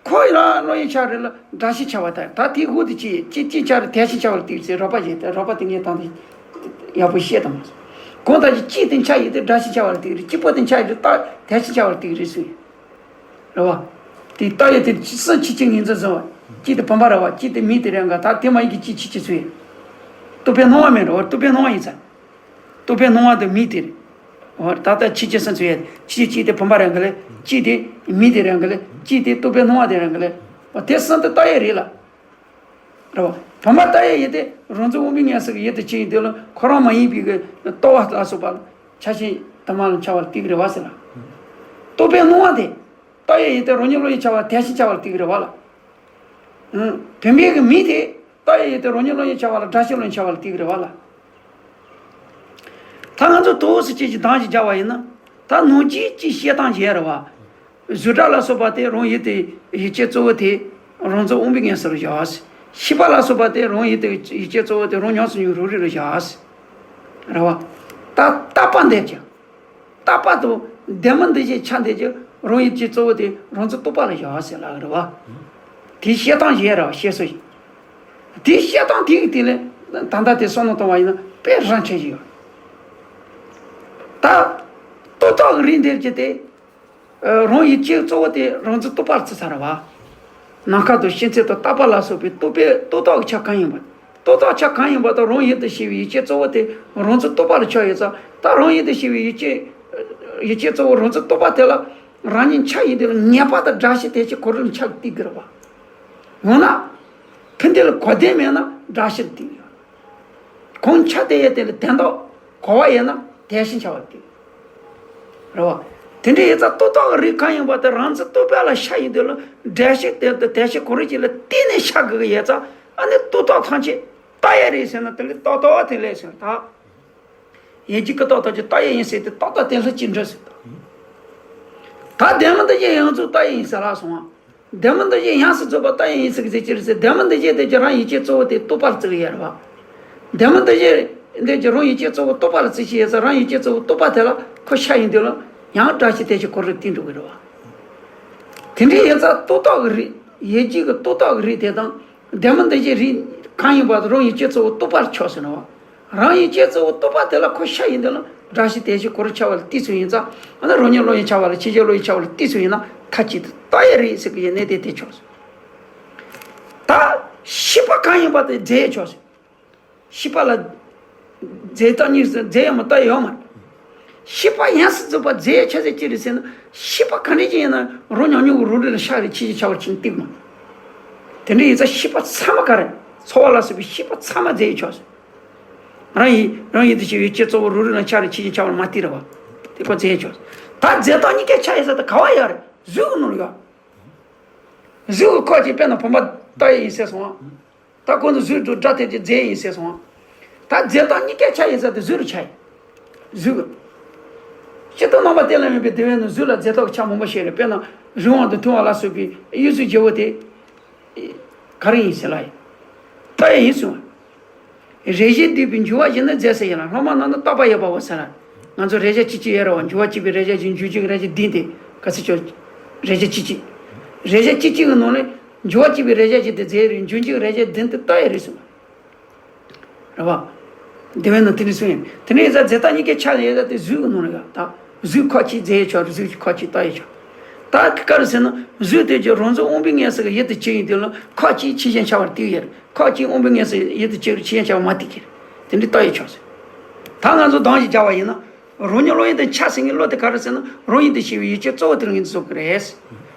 ཁོ་ཡི་ལ་བློ་ཡི་ཆ་རེད་ལ་སྒྲ་ཞིག་འཆར་བ་དང་། ད་དེའི་འོག་ཏུ་ཅི་ཅི་ཅི་འཆར་དལ་ཞིང་འཆར་བ་ལ་ལྟོས་ཟེར། རོགས་པ་ཞིག་དང་རོགས་པ་དེ་ངས་དང་དུ་ཡག་པོ་བཤད་དང་མ་སོང་། གང་ལྟར་གྱི་ཅི་དེ་འཆར་ཡིན་ཏེ་སྒྲ་ཞིག་འཆར་བ་ལ་ལྟོས་རེད། གཅིག་པོ་དེ་འཆར་ཡིན་ཏེ་རྟགས་དལ་ཞིང་འཆར་བ་ལ་ལྟོས་རེད་གསུངས་ཡིན། རེད་བ། དེ་རྟགས་ཡོད་དེ་སུ་ཆོས་ཅན་ངོས་འཛིན་བཟུང་བ། གཅིག་དེ་བུམ་པ་རེད་བ། གཅིག་དེ་མིང་དེ་རེད་འགའ། ད་དེ་མ་ཡིན་གྱི་གཅིག་ཆོས་ཅན་སུ་ཡིན། རྟོག་པའི་སྣང་བ་མིན་རེད་བ། རྟོག་པའི་སྣང་བ་ཡིན་ཙང་། རྟོག་པའི་སྣང་བ་དེ་མིང་དེ་རེད། འོ། ད་ལྟ་ཆོས་ཅན་སུ་ཡོད། ཆོས་ཅན་གཅིག་དེ་བུམ་པ་རེད་འགའ་ལས། གཅིག་དེ་མིང་དེ་རེད་འགའ་ལས། གཅིག་དེ་རྟོག་པའི་སྣང་བ་དེ་རེད་འགའ་ལས། འོ། དེ་གསུམ་དེ་རྟགས་ཡོད་རེད་ལ། རེད་བ། བུམ་པ་རྟགས་ཡང་ཡིན་ཏེ་རང་རྫུ་དབང་པོའི་མངོན་གསལ་གྱི་ཡུལ་དུ་གྱུར་ཡོང་དུས་ལ་ཁོ་རང་མ་ཡིན་པའི་གི་རྟོག་པ་ལ་སོགས་པ་ལ་ཆ་ཤས་དུ་མ་ལ་འཆར་བ་ལ་ལྟོས་ཀྱི་རེད་བ་ཟེར་ལ། རྟོག་པའི་སྣང་བ་དེ་རྟགས་ཡང་ཡིན་ཏེ་རང་ཉིད་བློ་ཡིས་འཆར་བ་དལ་ཞིང་འཆར་བ་ལ་ལྟོས་ཀྱི་རེད་བ་ལ། ཨང་། བུམ་པའི་གི་མིང་དེ་རྟགས་ཡང་ཡིན་ཏེ་རང་ཉིད་བློ་ཡིས་འཆར་བ་ལ་སྒྲ་ཞིག་བློ་ཡིས་འཆར་བ་ལ་ལྟོས་ཀྱི་རེད་བ་ལ། ད་ང་ཚོ་ཏོག་ཙམ་ཅིག་གི་གདངས་ཤིག་སྦྱར་བ་ཡིན་ན། ད་ནང་རྒྱུད་ཀྱི་བཤད་སྟངས་ཤིག་ཡོད་རེད་བ། གཟུགས་སྒྲ་ལ་སོགས་པ་དེ་རང་ཡུལ་དེ་ཡུལ་ཅན་གཙོ་བོ་དེ་རང་རྫུ་དབང་པོའི་མངོན་གསལ་ལ་བཞག་ཟེར། ཤེས་པ་ལ་སོགས་པ་དེ་རང་ཡུལ་དེ་ཡུལ་ཅན་གཙོ་བོ་དེ་རང་ཉམས་སུ་མྱོང་རང་རིག་ལ་བཞག་ཟེར། རེད་བ། ད་རྟག་པ་འདོད་ཀྱི། རྟག་པ་དང་ལྡན་མིན་འདུ་བྱེད་ཆ་འདོད་ཀྱི་རང་ཡུལ་ཅན་གཙོ་བོ་དེ་རང་རྫུ་རྟོག་པ་ལ་བཞག་ཟེར་ལབ་ཀྱི་རེད་བ། དེའི་བཤད་སྟངས་ཤིག་ཡོད་རེད་བ། བཤད་སྲོལ་ཞིག། དེའི་བཤད་སྟངས་དེ་གི་སྟེང་ལ་ད་ལྟ་དེ་བསམ་བློ་བཏང་བ་ཡིན་ན་དཔེ་རང་ཆ་ཞིག་ཡོད། ད་རྟོག་བཏགས་ཀྱི་རིགས་འདོད་ཀྱི་དེ། ཨ། རང་ཡུལ་ཅན་གཙོ་བོ་དེ་རང་རྫུ་རྟོག་པ་ལ་བརྩི་ཚར་བ། ནམ་མཁའ་དང་ཤིང་ཚད་དང་རྟག་པ་ལ་སོགས་པའི་རྟོག་པའི་རྟོག་བཏགས་ཀྱི་ཆ་གང་ཡིན་པ། རྟོག་བཏགས་ཆ་གང་ཡིན་པ་དང་རང་ཡུལ་དུ་ཤེས་པའི་ཡུལ་ཅན་གཙོ་བོ་དེ་རང་རྫུ་རྟོག་པ་ལ་ཆགས་ཡོད་ཙང་། ད་རང་ཡུལ་དུ་ཤེས་པའི་ཡུལ་ཅན། ཡུལ་ཅན་གཙོ་བོ་རང་རྫུ་རྟོག་པ་དེ་ལ་རང་ཉིད་འཆར་ཡོང་དུས་ལ་ངེས་པར་དུ་སྒྲ་ཞིག་དལ་ཞིང་འཁོར་རིགས་ལ་འཆར་གྱི་ལྟོས་ཀྱི་རེད་བ། འོ་ན། ཕན་བདེ་ལ་གོ་བདེ་མེད་ན་སྒྲ་ཞིག་ལ་ལྟོས་ཀྱི་ཡོད། གང་འཆར་དེ་ཡོད་དེ་ལ་དོན་དག་གོ་བ་ཡོད་ན་དལ་ཞིང་འཆར་བ་ལྟོས། རེད་བ། དེ་འདྲ་ཡིན་ཙང་རྟོག་བཏགས་ཀྱི་རིགས་གང་ཡིན་པ་དེ་རང་རྫུ་རྟོག་པ་ལ་ཤར་ཡོང་དུས་ལ་སྒྲ་ཞིག་དེ་དང་དལ་ཞིང་འཁོར་རིགས་ཅིག་ལ་བརྟེན་ནས་ཤར་དགོས་ཀྱི་ཡོད་ཙང་། ཨ་ནི་རྟོག་བཏགས་ཐམས་ཅད་རྟགས་ཡང་རེད་ཟེར་ན་དེ་ལ་རྟག་ཏུ་དེ་ལས་ཟེར་ད། ཡིན་གཅིག་གི་རྟག་ཏུ་ཀྱི་རྟགས་ཡང་ཡིན་ཟེར་ཏེ་རྟག་ཏུ་དེ་ལྷག་ཅིག་འགྲོ་ཟེར་ད། ད་ལྡན་མིན་འདུ་བྱེད་ཡོངས་རྫོགས་རྟགས་ཡང་ཡིན་ཟེར་ལབ་སོང་ང་། ལྡན་མིན་འདུ་བྱེད་ཡོངས་སུ་རྫོགས་པ་རྟགས་ཡང་ཡིན་ཟེར་གྱི་ཟེར་ཅི་རེད་ཟེར། ལྡན་མིན་འདུ་བྱེད་དེ་ཀྱང་རང་ཡུལ་ཅན་གཙོ་བོ་དེ་རྟོག་པར་བརྩི་གི་ཡོད་རེད་བ། ལྡན་མིན་འདུ་བྱེད་དེ་ཀྱང་རང་ཡུལ་ཅན་གཙོ་བོ་རྟོག་པར་བརྩི་བྱས་ཡོད་ཙང་། རང་ཡུལ་ཅན་གཙོ་བོ་རྟོག་པ་དེ་ལ་ཁོ་ཤར་ཡོང་དུས་ལ་ཡང་སྒྲ་ཞིག་དལ་ཞིང་འཁོར་རིགས་ལ་བརྟེན་འགྲོ་གི་རེད་བ། དེ་འདྲ་ཡིན་ཙང་རྟོག་བཏགས་ཀྱི་རིགས། ཡིན་གཅིག་གི་རྟོག་བཏགས་ཀྱི་རིགས་དེ་དང་ལྡན་མིན་འདུ་བྱེད་རིགས་གང་ཡིན་པ་དེ་རང་ཡུལ་ཅན་གཙོ་བོ་རྟོག་པར་ཆགས་ཟེར་ནོ། རང་ཡུལ་ཅན་གཙོ་བོ་རྟོག་པ་དེ་ལ་ཁོ་ཤར་ཡོང་དུས་ལ་སྒྲ་ཞིག་དལ་ཞིང་འཁོར་རིགས་འཆར་བ་ལ་བརྟེན་ཚུལ་ཡིན་ཙང་། ཨ་ནི་རང་ཉིད་བློ་ཡིས་འཆར་བ་ལ་ཆོས་ཅན་བློ་ཡིས་འཆར་བ་ལ་བརྟེན་ཚུལ་ཡིན་ན་མཐའ་གཅིག་ཏུ་རྟགས་ཡང་རེད་ཟེར་གྱི་ཡོད་ནའི་དེ་དེ་ཆགས་སོང་། ད་ཤེས་པ་གང་ཡིན་པ་དེ་རྫས་ཆགས་སོང་། ཤེས་པ་ལ་རྫས་རྟགས་གཉིས་སུ་རྫས་ཡང་མ་རྟགས་ཡོད་མ་རེད། ཤེས་པ་ཡོངས་སུ་རྫོགས་པ་རྫས་ཆགས་ཚུལ་ཅི་རེད་ཟེར་ན། ཤེས་པ་ག་འདྲ་ཅིག་ཡིན་ན་རང་ཉམས་མྱོང་གི་རང་རིག་ལ་ཤར་རེ་ཆོས་ཅན་འཆར་བར་ཕྱིན་ཏེ་མ། དེ་འདྲ་ཡིན་ཙང་ཤེས་པ་ཚང་མ་ག་རེ། ཚོར་བ་ལ་སོགས་པའི་ཤེས་པ་ཚང་མ་རྫས་ཆགས་སོང་། རང་ཡིན་རང་ཡིན་དུ་ཞེན་པའི་ཡུལ་ཅན་གཙོ་བོ་རང་རིག་ལ་འཆར་རེ་ཆོས་ཅན་འཆར་བར་མ་བལྟས་རེད་བ། དེ་ཁོ་རྫས་ཆགས། ད་རྫས་རྟགས་གཉིས་ཀ་ཆགས་ཡོད་ས་དེ་ག་བ་ཡོད་རེད། གཟུགས་ཀྱི་ནང་ལ་ཡོད། གཟུགས་ཀྱི་ཁ་ཅིག་དཔེར་ན་བུམ་པ་རྟགས་ཡིན་ཟེར་སོང་ང་། ད་ཁོང་ཚོ་གཟུགས་དང་སྒྲ་དེ་ཀྱི་རྫས་ཡིན་ཟེར་སོང་ང་། ད་རྫས་རྟགས་གཉིས་ཀ་ཆགས་ཡོད་ས་དེ་གཟུགས་ལ་ཆགས་ཡོད། གཟུགས། སྤྱིར་བཏང་རྣམ་པ་གཏན་ལ་དབབ་པའི་སྡེ་བའི་ནང་གཟུགས་ལ་རྫས་རྟགས་ཆགས་མང་པོ་ཞིག་རེད། དཔེར་ན་རིང་བ་དང་ཐུང་བ་ལ་སོགས་པའི་དབྱེ་ཚུལ་བརྗེ་བོ་དེ་ག་རེ་ཡིན་ཟེར་ལ་ཡིན། རྟགས་ཡང་ཡིན་གསུངས། རེག་བྱའི་སྡུད་པའི་འགྱུར་བ་བཞི་ནི་རྫས་སུ་ཡིན་ལ། སློབ་མ་རྣམས་ནི་རྟག་པ་ཡོད་པའོ་ཟེར་ལ། ང་ཚོ་རེག་བྱ་གཅིག་གཅིག་ཡོད་རེད་བ། འགྱུར་བ་གཅིག་པའི་རེག་བྱ་བཞི། འབྱུང་འགྱུར་གྱི་རེག་བྱ་བདུན་ཏེ། ག་ཚོད་ཆགས། རེག་བྱ་གཅིག་གཅིག་རེག་བྱ་གཅིག་གཅིག་གི་ནང་ནས་འགྱུར་བ་གཅིག་པའི་རེག་བྱ་གཅིག་དེ་རྫས་རེད། འབྱུང་འགྱུར་གྱི་རེག་བྱ་བདུན་དེ་རྟགས་ཡང་རེད་གསུངས། རེད་བ། སྡེ་བའི་ནང་དེ་འདྲ་གསུངས་ཡིན། དེ་ནས་ཡིན་ཙང་རྫས་རྟགས་གཉིས་ཀའི་ཆ་ལ་ཡོད་ད་དེ་གཟུགས་ཀྱི་ནང་ལ་ཡོད་ད། གཟུགས་ཁ་ཅིག་རྫས་ཡང་ཆགས། གཟུགས་ཀྱི་ཁ་ཅིག་རྟགས་ཡང་ཆགས། ད་ག་རེ་ཟེར་ན་གཟུགས་དེ་ཀྱང་རང་གཟུགས་དབང་པོའི་ངོས་སུ་ཡུལ་དུ་གྱུར་ཡོང་དུས་ལ་ཁ་ཅིག་ཆོས་ཅན་ཆགས་པར་བསྡད་ཡོད་རེད། ཁ་ཅིག་དབང་པོའི་ངོས་སུ་ཡུལ་དུ་གྱུར་ཆོས་ཅན་ཆགས་པར་མ་བསྡད་ཀྱི་རེད། དེ་འདྲའི་རྟགས་ཡང་ཆགས་ཟེར། ད་ང་ཚོ་གདངས་ཤིག་སྦྱར་བ་ཡིན་ན། རང་ཉིད་བློ་ཡུལ་དུ་འཆར་ཟིན་གྱི་བློ་དེ་ག་རེ་ཟེར་ན་རང་ཡུལ་དུ་ཤེས་པའི་ཡུལ་ཅན་གཙོ་བོ་དེ་ལ་ངོས་འཛིན་བཟོ་གི་རེད།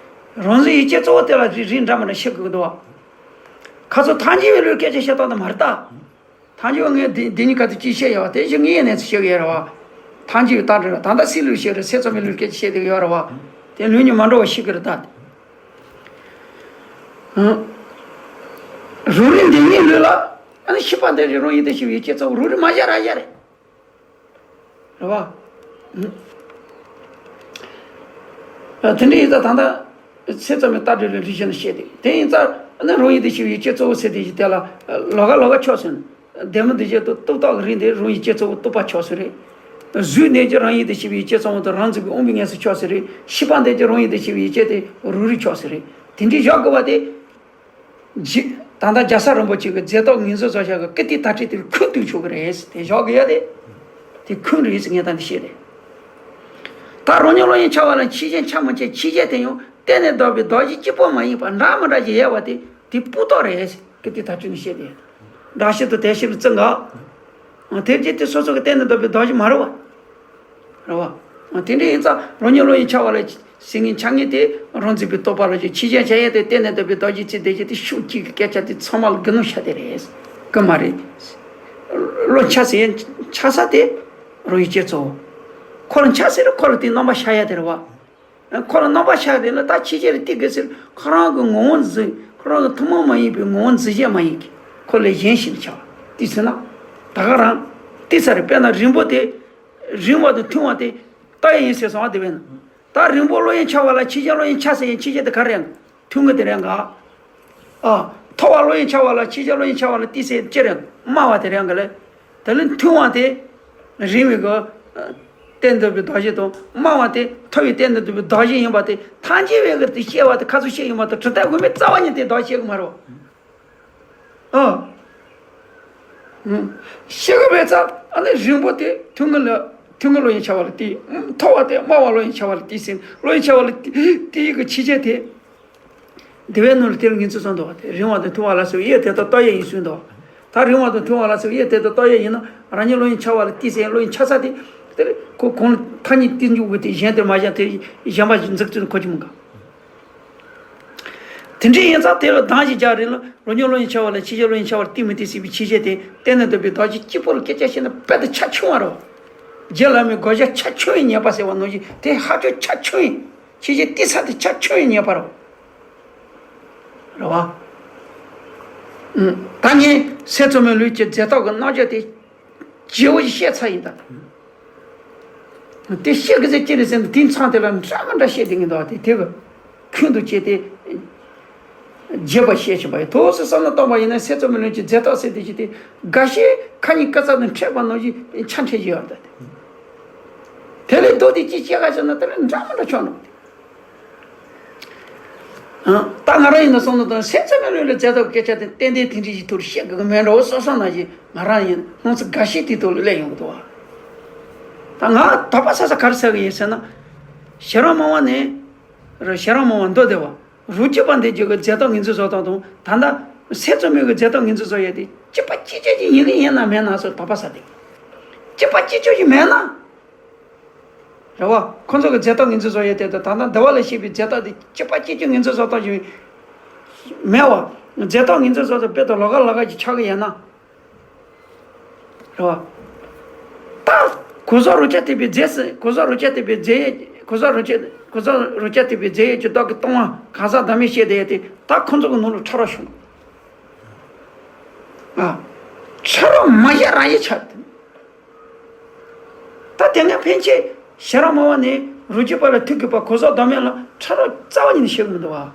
རང་གཟུགས་ཡུལ་ཅན་གཙོ་བོ་དེ་ལ་རིགས་རིགས་འདྲ་མི་འདྲ་ཤེས་དགོས་ཀྱི་འདུག་བ། ཁ་སང་ཐལ་འགྱུར་བའི་བློའི་སྐད་ཆ་བཤད་སྟངས་དེ་མ་རེད་ད། ཐལ་འགྱུར་བ་ངས་འདི་འདི་གཉིས་ཀ་དེ་ཅིག་བཤད་ཡོད་བ། དེ་བཞིན་ངའི་གནས་ཚུལ་བཤད་ཀྱི་ཡོད་རེད་བ། ཐལ་འགྱུར་བའི་རྟགས་འདྲ་ར། ད་ལྟ་སྲིད་བློའི་བཤད་རེད། སེམས་ཙམ་པའི་བློའི་སྐད་ཆ་བཤད་བསྡད་ཀྱི་ཡོད་རེད་བ། དེ་ལུགས་གཉིས་མ་འདྲ་བ་ཤེས་ཀྱི་རེད་ད། ཨང་། རང་རིག་འདི་ཉིད་ལུགས་ལ། ཨ་ནི་ཤེས་པ་འདི་རེད། རང་ཡུལ་དུ་ཤེས་པའི་ཡུལ་ཅན་གཙོ་བོ་རང་རིག་མ་བཞག་ར་བཞག་རེད། རེད་བ། ཨ། དེ་འདྲ་ཡིན་ཙང་ད་ལྟ་སེམས་ཙམ་པའི་རྟགས་འདྲ་ལུགས་རིགས་གཞན་ལ་བཤད་དེ། དེ་ཡིན་ཙང་ཨ་ནི་རང་ཡུལ་དུ་ཤེས་པའི་ཡུལ་ཅན་གཙོ་བོ་ཟེར་དེ་ཞིག་དེ་ལ་ལོགས་ཀ་ལོགས་ཀ་ཕྱོགས་སུ་ནི། ལྡན་མིན་འདུ་བྱེད་དང་རྟོག་བཏགས་ཀྱི་རིགས་འདི་རང་ཡུལ་ཅན་གཙོ་བོ་རྟོག་པ་ཕྱོགས་སུ་རེད། གཟུགས་འདི་ཀྱང་རང་ཡུལ་དུ་ཤེས་པའི་ཡུལ་ཅན་གཙོ་བོ་དང་རང་རྫོགས་པའི་དབང་པོའི་ངོས་སུ་ཕྱོགས་སུ་རེད། ཤེས་པ་འདི་ཀྱང་རང་ཡུལ་དུ་ཤེས་པའི་ཡུལ་ཅན་དེ་རང་རིག་ཕྱོགས་སུ་རེད། དེ་འདྲའི་བཞག་དགོས་པ་དེ། རྗེ། ད་ལྟ་རྒྱལ་ཚབ་རིན་པོ་ཆེ་གིས་རྫས་རྟགས་ངོས་འཛིན་བཟོ་བྱ་གི་ཀིརྟིའི་དར་ཕྲེང་དེ་ལ་ཁུངས་གཏུགས་ཆོག་གི་རེད། དེ་བཞག་གི་ཡོད་དེ། དེ་ཁུངས་རེད་ཟེར་ངས་ད་འདི་བཤད་དེ། ད་རང་ཉིད་བློ་ཡིས་འཆར་བ་ལ་ཆོས་ཅན་ཆགས་མི་ཆགས། ཆོས་ཅན་དེ་ཡང་གཏན་ནས་འདག་པའི་གདགས་གཞི་གཅིག་པོ་མ་ཡིན་པ་འདྲ་མི་འདྲ་ཞིག་ཡོད་པ་དེ་དེ་སྤུ་རྟགས་རེད་ཟེར་ཀིརྟིའི་དར་ཕྲེང་ནས་བཤད་དེ། གདགས་གཞི་དང་དེ་ཤེས་པའི་ཚུལ་འགའ། དེ་རྗེས་དེ་སོ་སོ་གི་གཏན་ནས་འདག་པའི་གདགས་གཞི་མ་རེད་བ། རེད་བ། དེ་འདྲ་ཡིན་ཙང་རང་ཉིད་བློ་ཡིས་འཆར་བ་ལ་ཟེར་མཁན་འཆར་མཁན་དེ་རང་རྫོགས་པའི་རྟོག་པ་ལ་ཅིག་ཆོས་ཅན་བྱ་ཡས་དེ་གཏན་ནས་འདག་པའི་གདགས་གཞི་ཚིག་དེ་བཞིན་དེ་ཤུགས་གཅིག་གི་སྐད་ཆ་དེ་ཚང་མ་ལ་དགེ་སློང་ཤ་དེ་རེད། དགེ་མ་རེད། བློ་འཆར་ཟེར་ཡས་འཆར་ས་དེ་རང་ཡུལ་ཅན་གཙོ་བོ། ཁོ་ལ་འཆར་ཟེར་ཁོ་ལ་དེ་རྣམ་པ་ཤར་ཡས་དེ་རེད་བ། ཁོ་ལ་རྣམ་པ་ཤར་དེ་ལ་ད་ཆོས་ཅན་ལ་བལྟས་དགོས་ཟེར། ཁོ་རང་གི་ངོ་བོ་འཛིན། ཁོ་རང་གི་ཐུན་མོང་མ་ཡིན་པའི་ངོ་བོ་འཛིན་བྱེད་མ་ཡིན་གྱི་ཁོ་ལས་གཞན་ཞིག་ལ་འཆར་བ་དེ་ཟེར་ན། ད་ག་རང་དེ་ས་རེད། དཔེར་ན་རིང་པོ་དེ། རིང་བ་དང་ཐུང་བ་དེ་རྟགས་ཡིན་ཟེར་སོང་བ། དེ་བས་ན་ད་རིང་པོ་བློ་ཡིས་འཆར་བ་ལ་ཆོས་ཅན་བློ་ཡིས་འཆར་ཟེར་ཡས་ཆོས་ཅན་དེ་ག་རེ་ཡང་ཐུང་ངུ་དེ་རེད་འགའ། ཨ། མཐོ་བ་བློ་ཡིས་འཆར་བ་ལ་ཆོས་ཅན་བློ་ཡིས་འཆར་བ་ལ་ཏི་སེ་ཅི་རེད། དམའ་བ་དེ་རེད་འགའ་ལས། དེ་ལས་ཐུང་བ་དེ། རིང་བའི་གི། གཏན་འདོད་པའི་གདགས་གཞི་དང་དམའ་བ་དེ་མཐོ་བའི་གཏན་འདོད་པའི་གདགས་གཞི་ཡིན་པ་དེ་ཐལ་འགྱུར་བའི་གི་དེ་བཤད་པ་དེ་ཁ་ཚུར་བཤད་ཡོང་བ་དང་གྲུབ་མཐའི་དབུ་མའི་རྩ་བ་ཉིད་དེ་གདགས་བཤད་གི་མ་རེད་བ། ཨ། ཤེས་དགོས་པའི་ཚབ་ཨ་ནི་རིང་པོ་དེ་ཐུང་ངུ་ལ་ཐུང་ངུ་བློ་ཡིས་འཆར་བ་ལ་ཏི། མཐོ་བ་དེ་དམའ་བ་བློ་ཡིས་འཆར་བ་ལ་ཏི་ཟེར། བློ་ཡིས་འཆར་བ་ལ་ཏི་ཡི་གི་ཆོས་ཅན་དེ། སྡེ་བའི་ནང་ལ་དེ་ལ་ངོས་འཛིན་གསུངས་འདུག་བ། དེ་རིང་བ་དང་ཐུང་བ་ལ་སོགས་དབྱེ་དེ་ལྟར་རྟགས་དབྱེ་ཡིན་གསུངས་འདུག་བ། ད་རིང་བ་དང་ཐུང་བ་ལ་སོགས་དབྱེ་དེ་ལྟར་རྟགས་དབྱེ་ཡིན་ན་རང་ཉིད་བློ་ཡིས་འཆར་བ་ལ་ཏི་ཟེར། བློ་ཡིས་འཆར་ས་དེ། དེ་ལ་ཁོ་གོང་ལ་ཐ་སྙད་ཏི་འཇུག་གི་དེ་གཞན་དེ་མ་གཞན་དེ་གཞན་པ་ཞིག་འཛུགས་ཚུལ་ཁོ་ཅི་མི་དགའ། དེ་འདྲ་ཡིན་ཙང་དེ་ལ་གདངས་ཤིག་རྒྱག་རེད་ལ། རང་ཉིད་བློ་ཡིས་འཆར་བ་ལ་ཆོས་ཅན་བློ་ཡིས་འཆར་བ་ལ་ཏི་མི་ཏི་ཟེར་བའི་ཆོས་ཅན་དེ་གཏན་ནས་འདོད་པའི་གདགས་གཞི་གཅིག་པོ་ལ་སྐད་ཆ་བཤད་ན་དཔེ་དེ་ཆ་ཆུང་བ་རེད། རྗེ་བླ་མའི་དགག་བྱ་ཆ་ཆུང་བའི་ཉེས་པ་ཟེར་བ་ནང་བཞིན་དེ་ཧ་ཅང་ཆ་ཆུང་བའི། ཆོས་ཅན་ཏི་ས་དེ་ཆ་ཆུང་བའི་ཉེས་པ་རེད། རེད་བ། ཨུམ། ད་ངས་སེམས་ཙམ་པའི་ལུགས་ཀྱི་རྫས་རྟགས་ཀྱི་རྣམ་གཞག་དེ་བརྗེ་བོ་ཞིག་བཤད་ཚར་ཡིན་ད། དེ་བཤད་གི་ཟེར་ཅི་རེད་ཟེར་ན་དེང་སང་དེ་ལ་འདྲ་མི་འདྲ་བཤད་དེ་ངས་འདུག་བ། དེ་དེ་གི་ཁུངས་དུ་བྱས་ཏེ་རྒྱས་པ་བཤད་ཆོག་པ་ཡིན། ཐོག་སུ་བསམ་བློ་བཏང་བ་ཡིན་ན་སེམས་ཙམ་པའི་ལུགས་ཀྱི་རྫས་རྟགས་ཟེར་དེ་ཅི་དེ་འགའ་ཤས་ཁ་ཉིན་ཀ་ཙ་ནས་འཕྲད་པ་ནང་བཞིན་ཆ་འཕྲད་ཀྱི་ཡོད་ད། དེ་ལས་ལྡོག་སྟེ་ཅི་བཤད་ག་ཟེར་ན་དེ་ལ་འདྲ་མི་འདྲ་ཆགས་འགྲོ་གི་དེ། ཨ། ད་ང་རང་ཡིན་ན་བསམ་བློ་བཏང་སེམས་ཙམ་པའི་ལུགས་ལ་རྫས་རྟགས་སྐད་ཆ་དེ་ཏན་ཏན་དེ་འདྲ་ཞིག་ཐུག་བཤད་དགོས་ཀྱི་མེད་འགྲོ་བསམ་བསམ་ནང་བཞིན་ང་རང་ཡིན་སྣང་ཚུལ་འགའ་ཤས་དེ་ཐོག་ལ་སླེབས་ཡོང་གི་འདུག་བ། ད་ང་དོགས་པ་ཟ་ས་ག་རེ་ཟ་གི་ཡིན་ཟེར་ན། ཤེས་རབ་སྨྲ་བ་ནས། རེད། ཤེས་རབ་སྨྲ་བ་མདོ་སྡེ་པ། རང་རྒྱུད་པ་འདི་རྒྱུད་ཀྱི་རྫས་རྟགས་ངོས་འཛིན་བཟོ་སྟངས་དང་ད་ལྟ་སེམས་ཙམ་པའི་གི་རྫས་རྟགས་ངོས་འཛིན་བཟོ་ཡས་དེ་གཅིག་པ་གཅིག་རྐྱང་ཅིག་ཡིན་གི་ཡིན་ན་མེད་ན་སོགས་དོགས་པ་ཟ་དེ། གཅིག་པ་གཅིག་རྐྱང་ཞིག་མེད་ན། རེད་བ། ཁོ་ཚོ་གི་རྫས་རྟགས་ངོས་འཛིན་བཟོ་ཡས་དེ་དང་ད་ལྟ་འདི་པ་ལ་བཤད་པའི་རྫས་རྟགས་དེ་གཅིག་པ་གཅིག་རྐྱང་ངོས་འཛིན་བཟོ་སྟངས་ཞིག་མེད་བ། རྫས་རྟགས་ངོས་འཛིན་བཟོ་སྟངས་དཔེ་དང་ལོགས་ཀ་ལོགས་ཀ་ཅིག་ཆགས་ཀྱི་ཡོད་ན། རེད་བ། ད་ གོ་ས་རོ་ཅ་ཐེ་བའི་རྫས་སུ་གོ་ས་རོ་ཅ་ཐེ་བའི་རྫས་ཡས་གོ་ས་རོ་ཅ་གོ་ས་རོ་ཅ་ཐེ་བའི་རྫས་ཡས་ཀྱི་བདག་གི་སྟོང་བ་གང་ཟག་བདག་མེད་བཤད་དེ་ཡས་དེ་ད་ཁོ་ཚོ་གི་ནང་ལ་ཕྲ་རགས་བྱུང་། ཨ། ཕྲ་རགས་མ་བཤད་རང་ཡིན་ཆགས། ད་དེ་སྔ་ཕན་ཆད་ཤེས་རབ་སྨྲ་བ་ནས་རོ་གཅིག་པ་ལ་ཐུག་གི་པ་གོ་ས་བདག་མེད་ལ་ཕྲ་རགས་རྩ་བ་ཉིད་ནས་བཤད་གི་མི་འདུག་བ།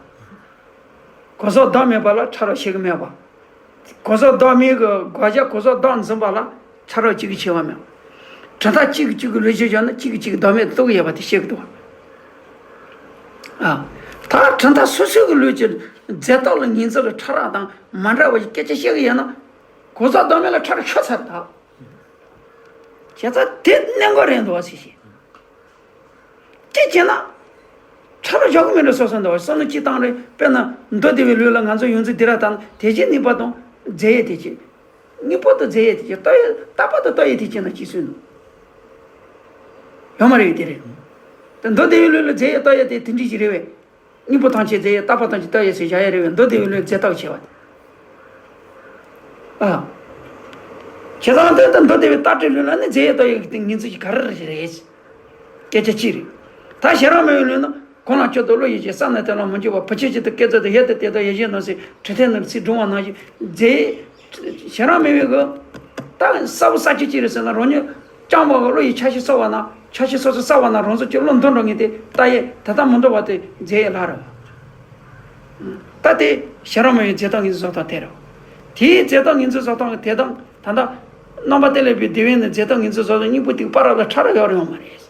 གོ་ས་བདག་མེད་པ་ལ་ཕྲ་རགས་བཤད་གི་མེད་པ། གོ་ས་བདག་མེད་ཀྱི་དགག་བྱ་གོ་ས་བདག་འཛིན་པ་ལ་ཕྲ་རགས་གཅིག་གི་ཆེ་བ་མེད་པ། གྲུབ་མཐའ་གཅིག་གིས་གཅིག་གི་ལུགས་གཞིར་བཞག་ན་གཅིག་གིས་གཅིག་གི་བདག་མེད་རྟོགས་ཀྱི་ཡོད་པ་དེ་བཤད་གི་འདུག་བ། ཨ། ད་གྲུབ་མཐའ་སོ་སོའི་གི་ལུགས་ཀྱི་རྫས་རྟགས་ལ་ངེས་འཛིན་ལ་ཕྲ་རགས་དང་མ་འདྲ་བ་ཞིག་སྐད་ཆ་བཤད་གི་ཡོད་ན། གོ་ས་བདག་མེད་ལ་ཕྲ་རགས་ཤོར་ཚར་ད། བྱས་ཙང་དེ་གནད་འགག་རེད་འདུག་བ་ཟེར་ཞེས། དེ་བྱས་ན། ཕྲ་རགས་བཞག་གི་མིན་འགྲོ་བསམ་བསམ་འདུག་བ། བསམ་བློ་གཅིག་བཏང་རེད། དཔེར་ན་མདོ་སྡེ་པའི་ལུགས་ལ་ང་ཚོ་ཡོངས་འཛིན་སྡེ་ར་དང་དེ་བཞིན་གནས་པ་དང་རྫས་ཡས་དེ་བྱས། དངོས་པོ་དང་རྫས་ཡས་དེ་བྱས། རྟགས་ཡས་རྟག་པ་དང་རྟགས་ཡས་དེ་བྱས་ན་གཅིག་སུ་འདུག་ཡོད་མ་རེད་དེ་རེད། ད་མདོ་སྡེ་པའི་ལུགས་ལ་རྫས་ཡས་རྟགས་ཡས་དེ་དེ་འདྲ་ཞིག་རེད་བས། དངོས་པོ་ཐམས་ཅད་རྫས་ཡས་རྟག་པ་ཐམས་ཅད་རྟགས་ཡས་ཟེར་བཞག་ཡས་རེད་བས། མདོ་སྡེ་པའི་ལུགས་རྫས་རྟགས་ཆེ་བ་དེ། ཨ། བྱས་ཙང་དེ་ལྟར་མདོ་སྡེ་པའི་རྟགས་ཁྲིད་ལུགས་ལ་ནི་རྫས་ཡས་རྟགས་ཡས་ཀྱི་ངེས་འཛིན་གྱི་ག་རེ་རེད། སྐད་ཆ་གཅིག་རེད། ད་ཤེས་རབ་སྨྲ་བའི་ལུགས་ན་གང་ལ་སྤྱོད་དང་བློ་ཡིས་བྱས། བསམ་ན་དེ་ལ་མི་འཇིགས་པ། བུ་ཁྱོད་ཀྱི་དུ་སྐད་ཚོད་དུ་ཡེ་དུ་དེ་དག་ཡེ་ཤེས་ནོར་ཟེར་དྲི་ཐལ་ནོར་ཚིག་སྒྲུང་བ་ནང་བཞིན་རྫས། ཤེས་རབ་སྨྲ་བའི་གི་ད་གསལ་པོ་གསལ་ཆེ་གཅིག་རེད་ཟེར་ན། རང་ཉིད་རྐྱང་པ་གི་བློ་ཡིས་ཆ་ཤས་གསོག་པ་ན་ཆ་ཤས་སོ་སོ་གསོག་པ་ན་རང་བཟོ་གྱི་བློ་འདོར་འགྲོ་ངེས་ཏེ་རྟགས་ཡས་དེ་དག་མི་འདོར་བ་དེ་རྫས་ཡས་ལ་རེད་བ། ད་དེ་ཤེས་རབ་སྨྲ་བའི་རྫས་རྟགས་ངེས་འཛིན་བཟོ་སྟངས་དེ་རེད་བ། དེའི་རྫས་རྟགས་ངེས་འཛིན་བཟོ་སྟངས་ཀྱི་དེ་དང་ད་ལྟ་རྣམ་པ་གཏན་ལ་ཕབ་པའི་དེ་བས་ནི་རྫས་རྟགས་ངེས་འཛིན་བཟོ་སྟངས་གཉིས་པོ་དེ་བར་ལ་ཕྲ་རགས་ཡོད་རེད་ཡོད་མ་རེད། རེད་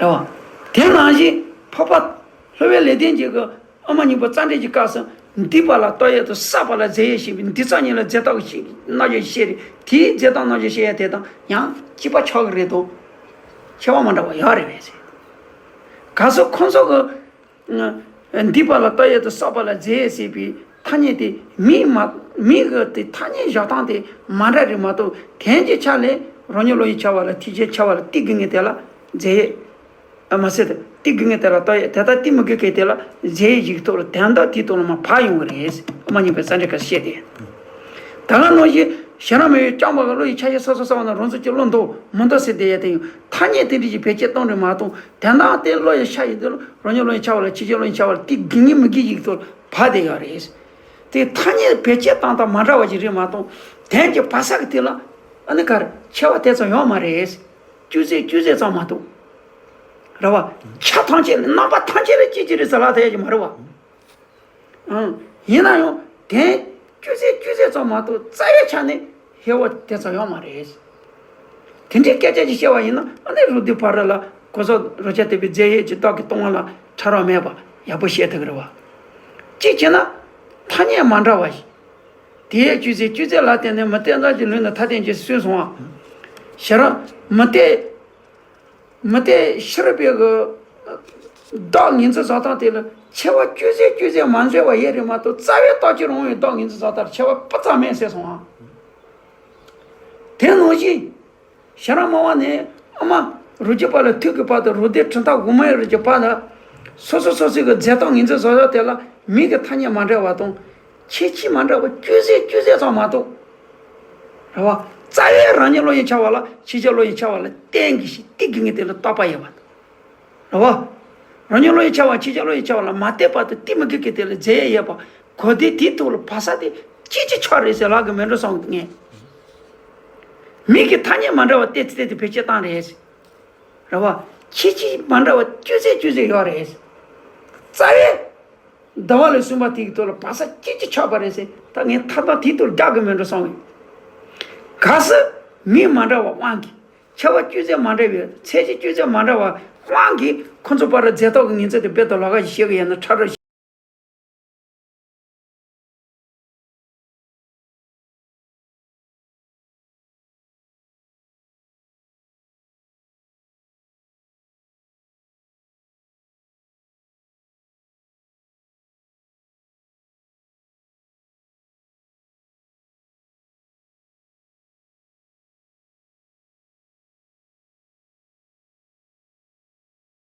བ། དེ་ནང་བཞིན་འཕགས་པ་སློབ་དཔོན་ལེགས་ལྡན་འབྱེད་ཀྱི་དབུ་མ་སྙིང་པོ་རྩ་འགྲེལ་གྱི་སྐབས་སུ་འདུས་པ་ལ་རྟགས་ཡས་དང་བསགས་པ་ལ་རྫས་ཡས་བཤད་པའི་འདུས་རྩ་གཉིས་ལ་རྫས་རྟགས་ཀྱི་རྣམ་གཞག་བཤད་རེད། དེའི་རྫས་རྟགས་རྣམ་གཞག་བཤད་ཡས་དེ་དང་ཡང་གཅིག་པ་ཆགས་ཀྱི་རེད་དོ། ཁྱད་པར་མ་འདྲ་བ་ཡོད་རེད་བས་ཟེར། གལ་སྲིད་ཁོང་ཚོ་གི་འདུས་པ་ལ་རྟགས་ཡས་དང་བསགས་པ་ལ་རྫས་ཡས་ཟེར་བའི་ཐ་སྙད་དེ་མིང་མ་མིང་གི་དེ་ཐ་སྙད་བཞག་སྟངས་དེ་མ་འདྲ་རེད་མ་གཏོགས། དོན་གྱི་ཆ་ལས་རང་ཉིད་བློ་ཡིས་འཆར་བ་ལ་ཐེག་ཆེན་འཆར་བ་ལ་ཏིག་དགོས་ངེས་དེ་ལ་རྫས་ཡས། ཨ། མ་ཟད་དེ་ཏིག་དགོས་ངེས་དེ་ལ་རྟགས་ཡས། དེ་ལྟར་ཏིག་མི་དགོས་མཁན་དེ་ལ་རྫས་ཡས་ཞིག་ཐོག་ལ་དོན་དག་དེའི་ཐོག་ལ་མར་བབས་ཡོང་གི་རེད། དབུ་མ་སྙིང་པོའི་རྩ་འགྲེལ་སྐབས་སུ་བཤད་དེ། ད་ག་ནང་བཞིན་ཤེས་རབ་སྨྲ་བའི་རྐྱང་པ་གི་བློ་ཡིས་ཆ་ཤས་སོ་སོ་གསོག་པ་ན་རང་བཟོ་གྱི་བློ་འདོར་མི་འདོར་ཟེར་དེ་ཡས་དེ་ཡང་ཐ་སྙད་དེ་འདྲ་ཞིག་བེད་སྤྱོད་གཏོང་རེད་མ་གཏོགས། དོན་དག་དེ་བློ་ཡིས་འཆར་ཡས་དེ་རང་ཉིད་བློ་ཡིས་འཆར་བ་ལ་ཐེག་ཆེན་བློ་ཡིས་འཆར་བ་ལ་ཏིག་དགོས་ངེས་མི་དགོས་ཞིག་ཐོག་ལ་བབས་བསྡད་ཡོད་རེད། དེ་ཐ་སྙད་བེད་སྤྱོད་བཏང་སྟངས་མ་འདྲ་བ་ཞིག་རེད་མ་གཏོགས། དོན་གྱི་བབས་ས་གི་དེ་ལ་ཨ་ནི་ག་རེ་ཁྱད་པར་དེ་ཙམ་ཡོད་མ་རེད། དཔྱོད་རྫས་དཔྱོད་རྫས་ཙམ་མ་གཏོགས། རེད་བ། ཆ་ཐམས་ཅད་ལ་རྣམ་པ་ཐམས་ཅད་ལ་གཅིག་གཅིག་རེད་ཟེར་ལབ་ཐུབ་ཡ་ཅིག་མ་རེད་བ། ཨང་། ཡིན་ན་ཡང་དོན་དཔྱོད་རྫས་དཔྱོད་རྫས་ཙམ་མ་གཏོགས་རྩ་བའི་ཆ་ནས་ཧེ་བ་དེ་ཙམ་ཡོད་མ་རེད། དེ་འདྲའི་སྐད་ཆ་ཅིག་བཤད་པ་ཡིན་ན་ཨ་ནི་རོ་སྡེ་བར་ལ་གོ་ས་རོ་ཅ་ཐེ་བའི་རྫས་ཡས་ཀྱི་རྟགས་ཀྱི་སྟོང་པ་ལ་ཕྲ་རགས་མེད་པ་ཡག་པོ་བཤད་ཐུབ་ཀྱི་རེད་བ། གཅིག་བྱས་ན་ཐ་སྙད་མ་འདྲ་བ་ཞིག་དེའི་དཔྱོད་རྫས་དཔྱོད་རྫས་ལ་བརྟེན་ནས་མུ་སྟེགས་རྣམས་ཀྱི་ལུགས་ནི་ཐ་དད་ཅེས་གསུངས་སོང་བ། ཤེས་རབ་མུ་སྟེགས། མུ་སྟེགས་ཤེས་རབ་པའི་གི་བདག་ངེས་འཛིན་བཟོ་སྟངས་དེ་ལ་ཁྱད་པར་དཔྱོད་རྫས་དཔྱོད་རྫས་མ་འཛོལ་བ་ཡོད་རེད་མ་གཏོགས་རྩ་བའི་རྟགས་ཀྱིས་རང་བའི་བདག་ངེས་འཛིན་བཟོ་སྟངས་ལ་ཁྱད་པར་སྤུ་ཙམ་མེད་ཟེར་སོང་ཨ། དེ་ནང་བཞིན་ཤེས་རབ་སྨྲ་བ་ནས་ཨ་མ་རོ་གཅིག་པ་ལ་ཐུག་གི་བར་དུ་རོ་སྡེ་གྲུབ་མཐའ་དབུ་མའི་རིགས་ཀྱི་བར་ལ་སོ་སོ་སོ་སོའི་གི་རྫས་རྟགས་ངེས་འཛིན་བཟོ་སྟངས་དེ་ལ་མིང་གི་ཐ་སྙད་མ་འདྲ་བ་དང་། ཁྱད་ཆོས་མ་འདྲ་བ་དཔྱོད་རྫས་དཔྱོད་རྫས་ཙམ་མ་གཏོགས། རེད་བ། རྩ་བའི་རང་ཉིད་བློ་ཡིས་འཆར་བ་ལ་ཕྱི་རྒྱལ་བློ་ཡིས་འཆར་བ་ལ་བརྟེན་གྱི་ཞིག་ཏིག་གི་ངེས་དེ་ལ་རྟོག་པ་ཡོད་པ་དང་། རེད་བ། རང་ཉིད་བློ་ཡིས་འཆར་བ་ཕྱི་རྒྱལ་བློ་ཡིས་འཆར་བ་ལ་མ་བརྟེན་པར་དུ་ཏིག་མི་དགོས་ཀྱི་དེ་ལ་རྫས་ཡས་ཡོད་པ། གོ་བདེ་དེའི་ཐོག་ལ་བབས་ས་དེ་སྐད་ཅིག་ཆགས་རེད་ཟེར་ལབ་གི་མེད་འགྲོ་བསམ་གི་ངས། མིང་གི་ཐ་སྙད་མ་འདྲ་བ་བལྟས་ཚེ་བལྟས་ཏེ་བེད་སྤྱོད་བཏང་རེད། རེད་བ། ཁྱད་ཆོས་མ་འདྲ་བ་དཔྱོད་རྫས་དཔྱོད་རྫས་ཡོད་རེད། རྩ་བའི་ཟླ་བ་ལས་གསུངས་པ་དེ་གི་ཐོག་ལ་བབས་ས་སྐད་ཅིག་ཆགས་པ་རེད་ཟེར། ད་ངས་ཐར་པ་དེའི་ཐོག་ལ་རྒྱག་གི་མེད་འགྲོ་བསམ་གི། གལ་སྲིད་མིང་མ་འདྲ་བ་དབང་གིས་ཁྱད་པར་དཔྱོད་རྫས་མ་འདྲ་བའི་ཚད་གཞི་དཔྱོད་རྫས་མ་འདྲ་བ་དབང་གིས་ཁོ་ཚོ་བར་ར་རྫས་རྟགས་ཀྱི་ངེས་འཛིན་དེ་རྦད་དེ་ལོགས་ཀ་ཞིག་བཤད་གི་ཡོད་ན་ཕྲ་རགས་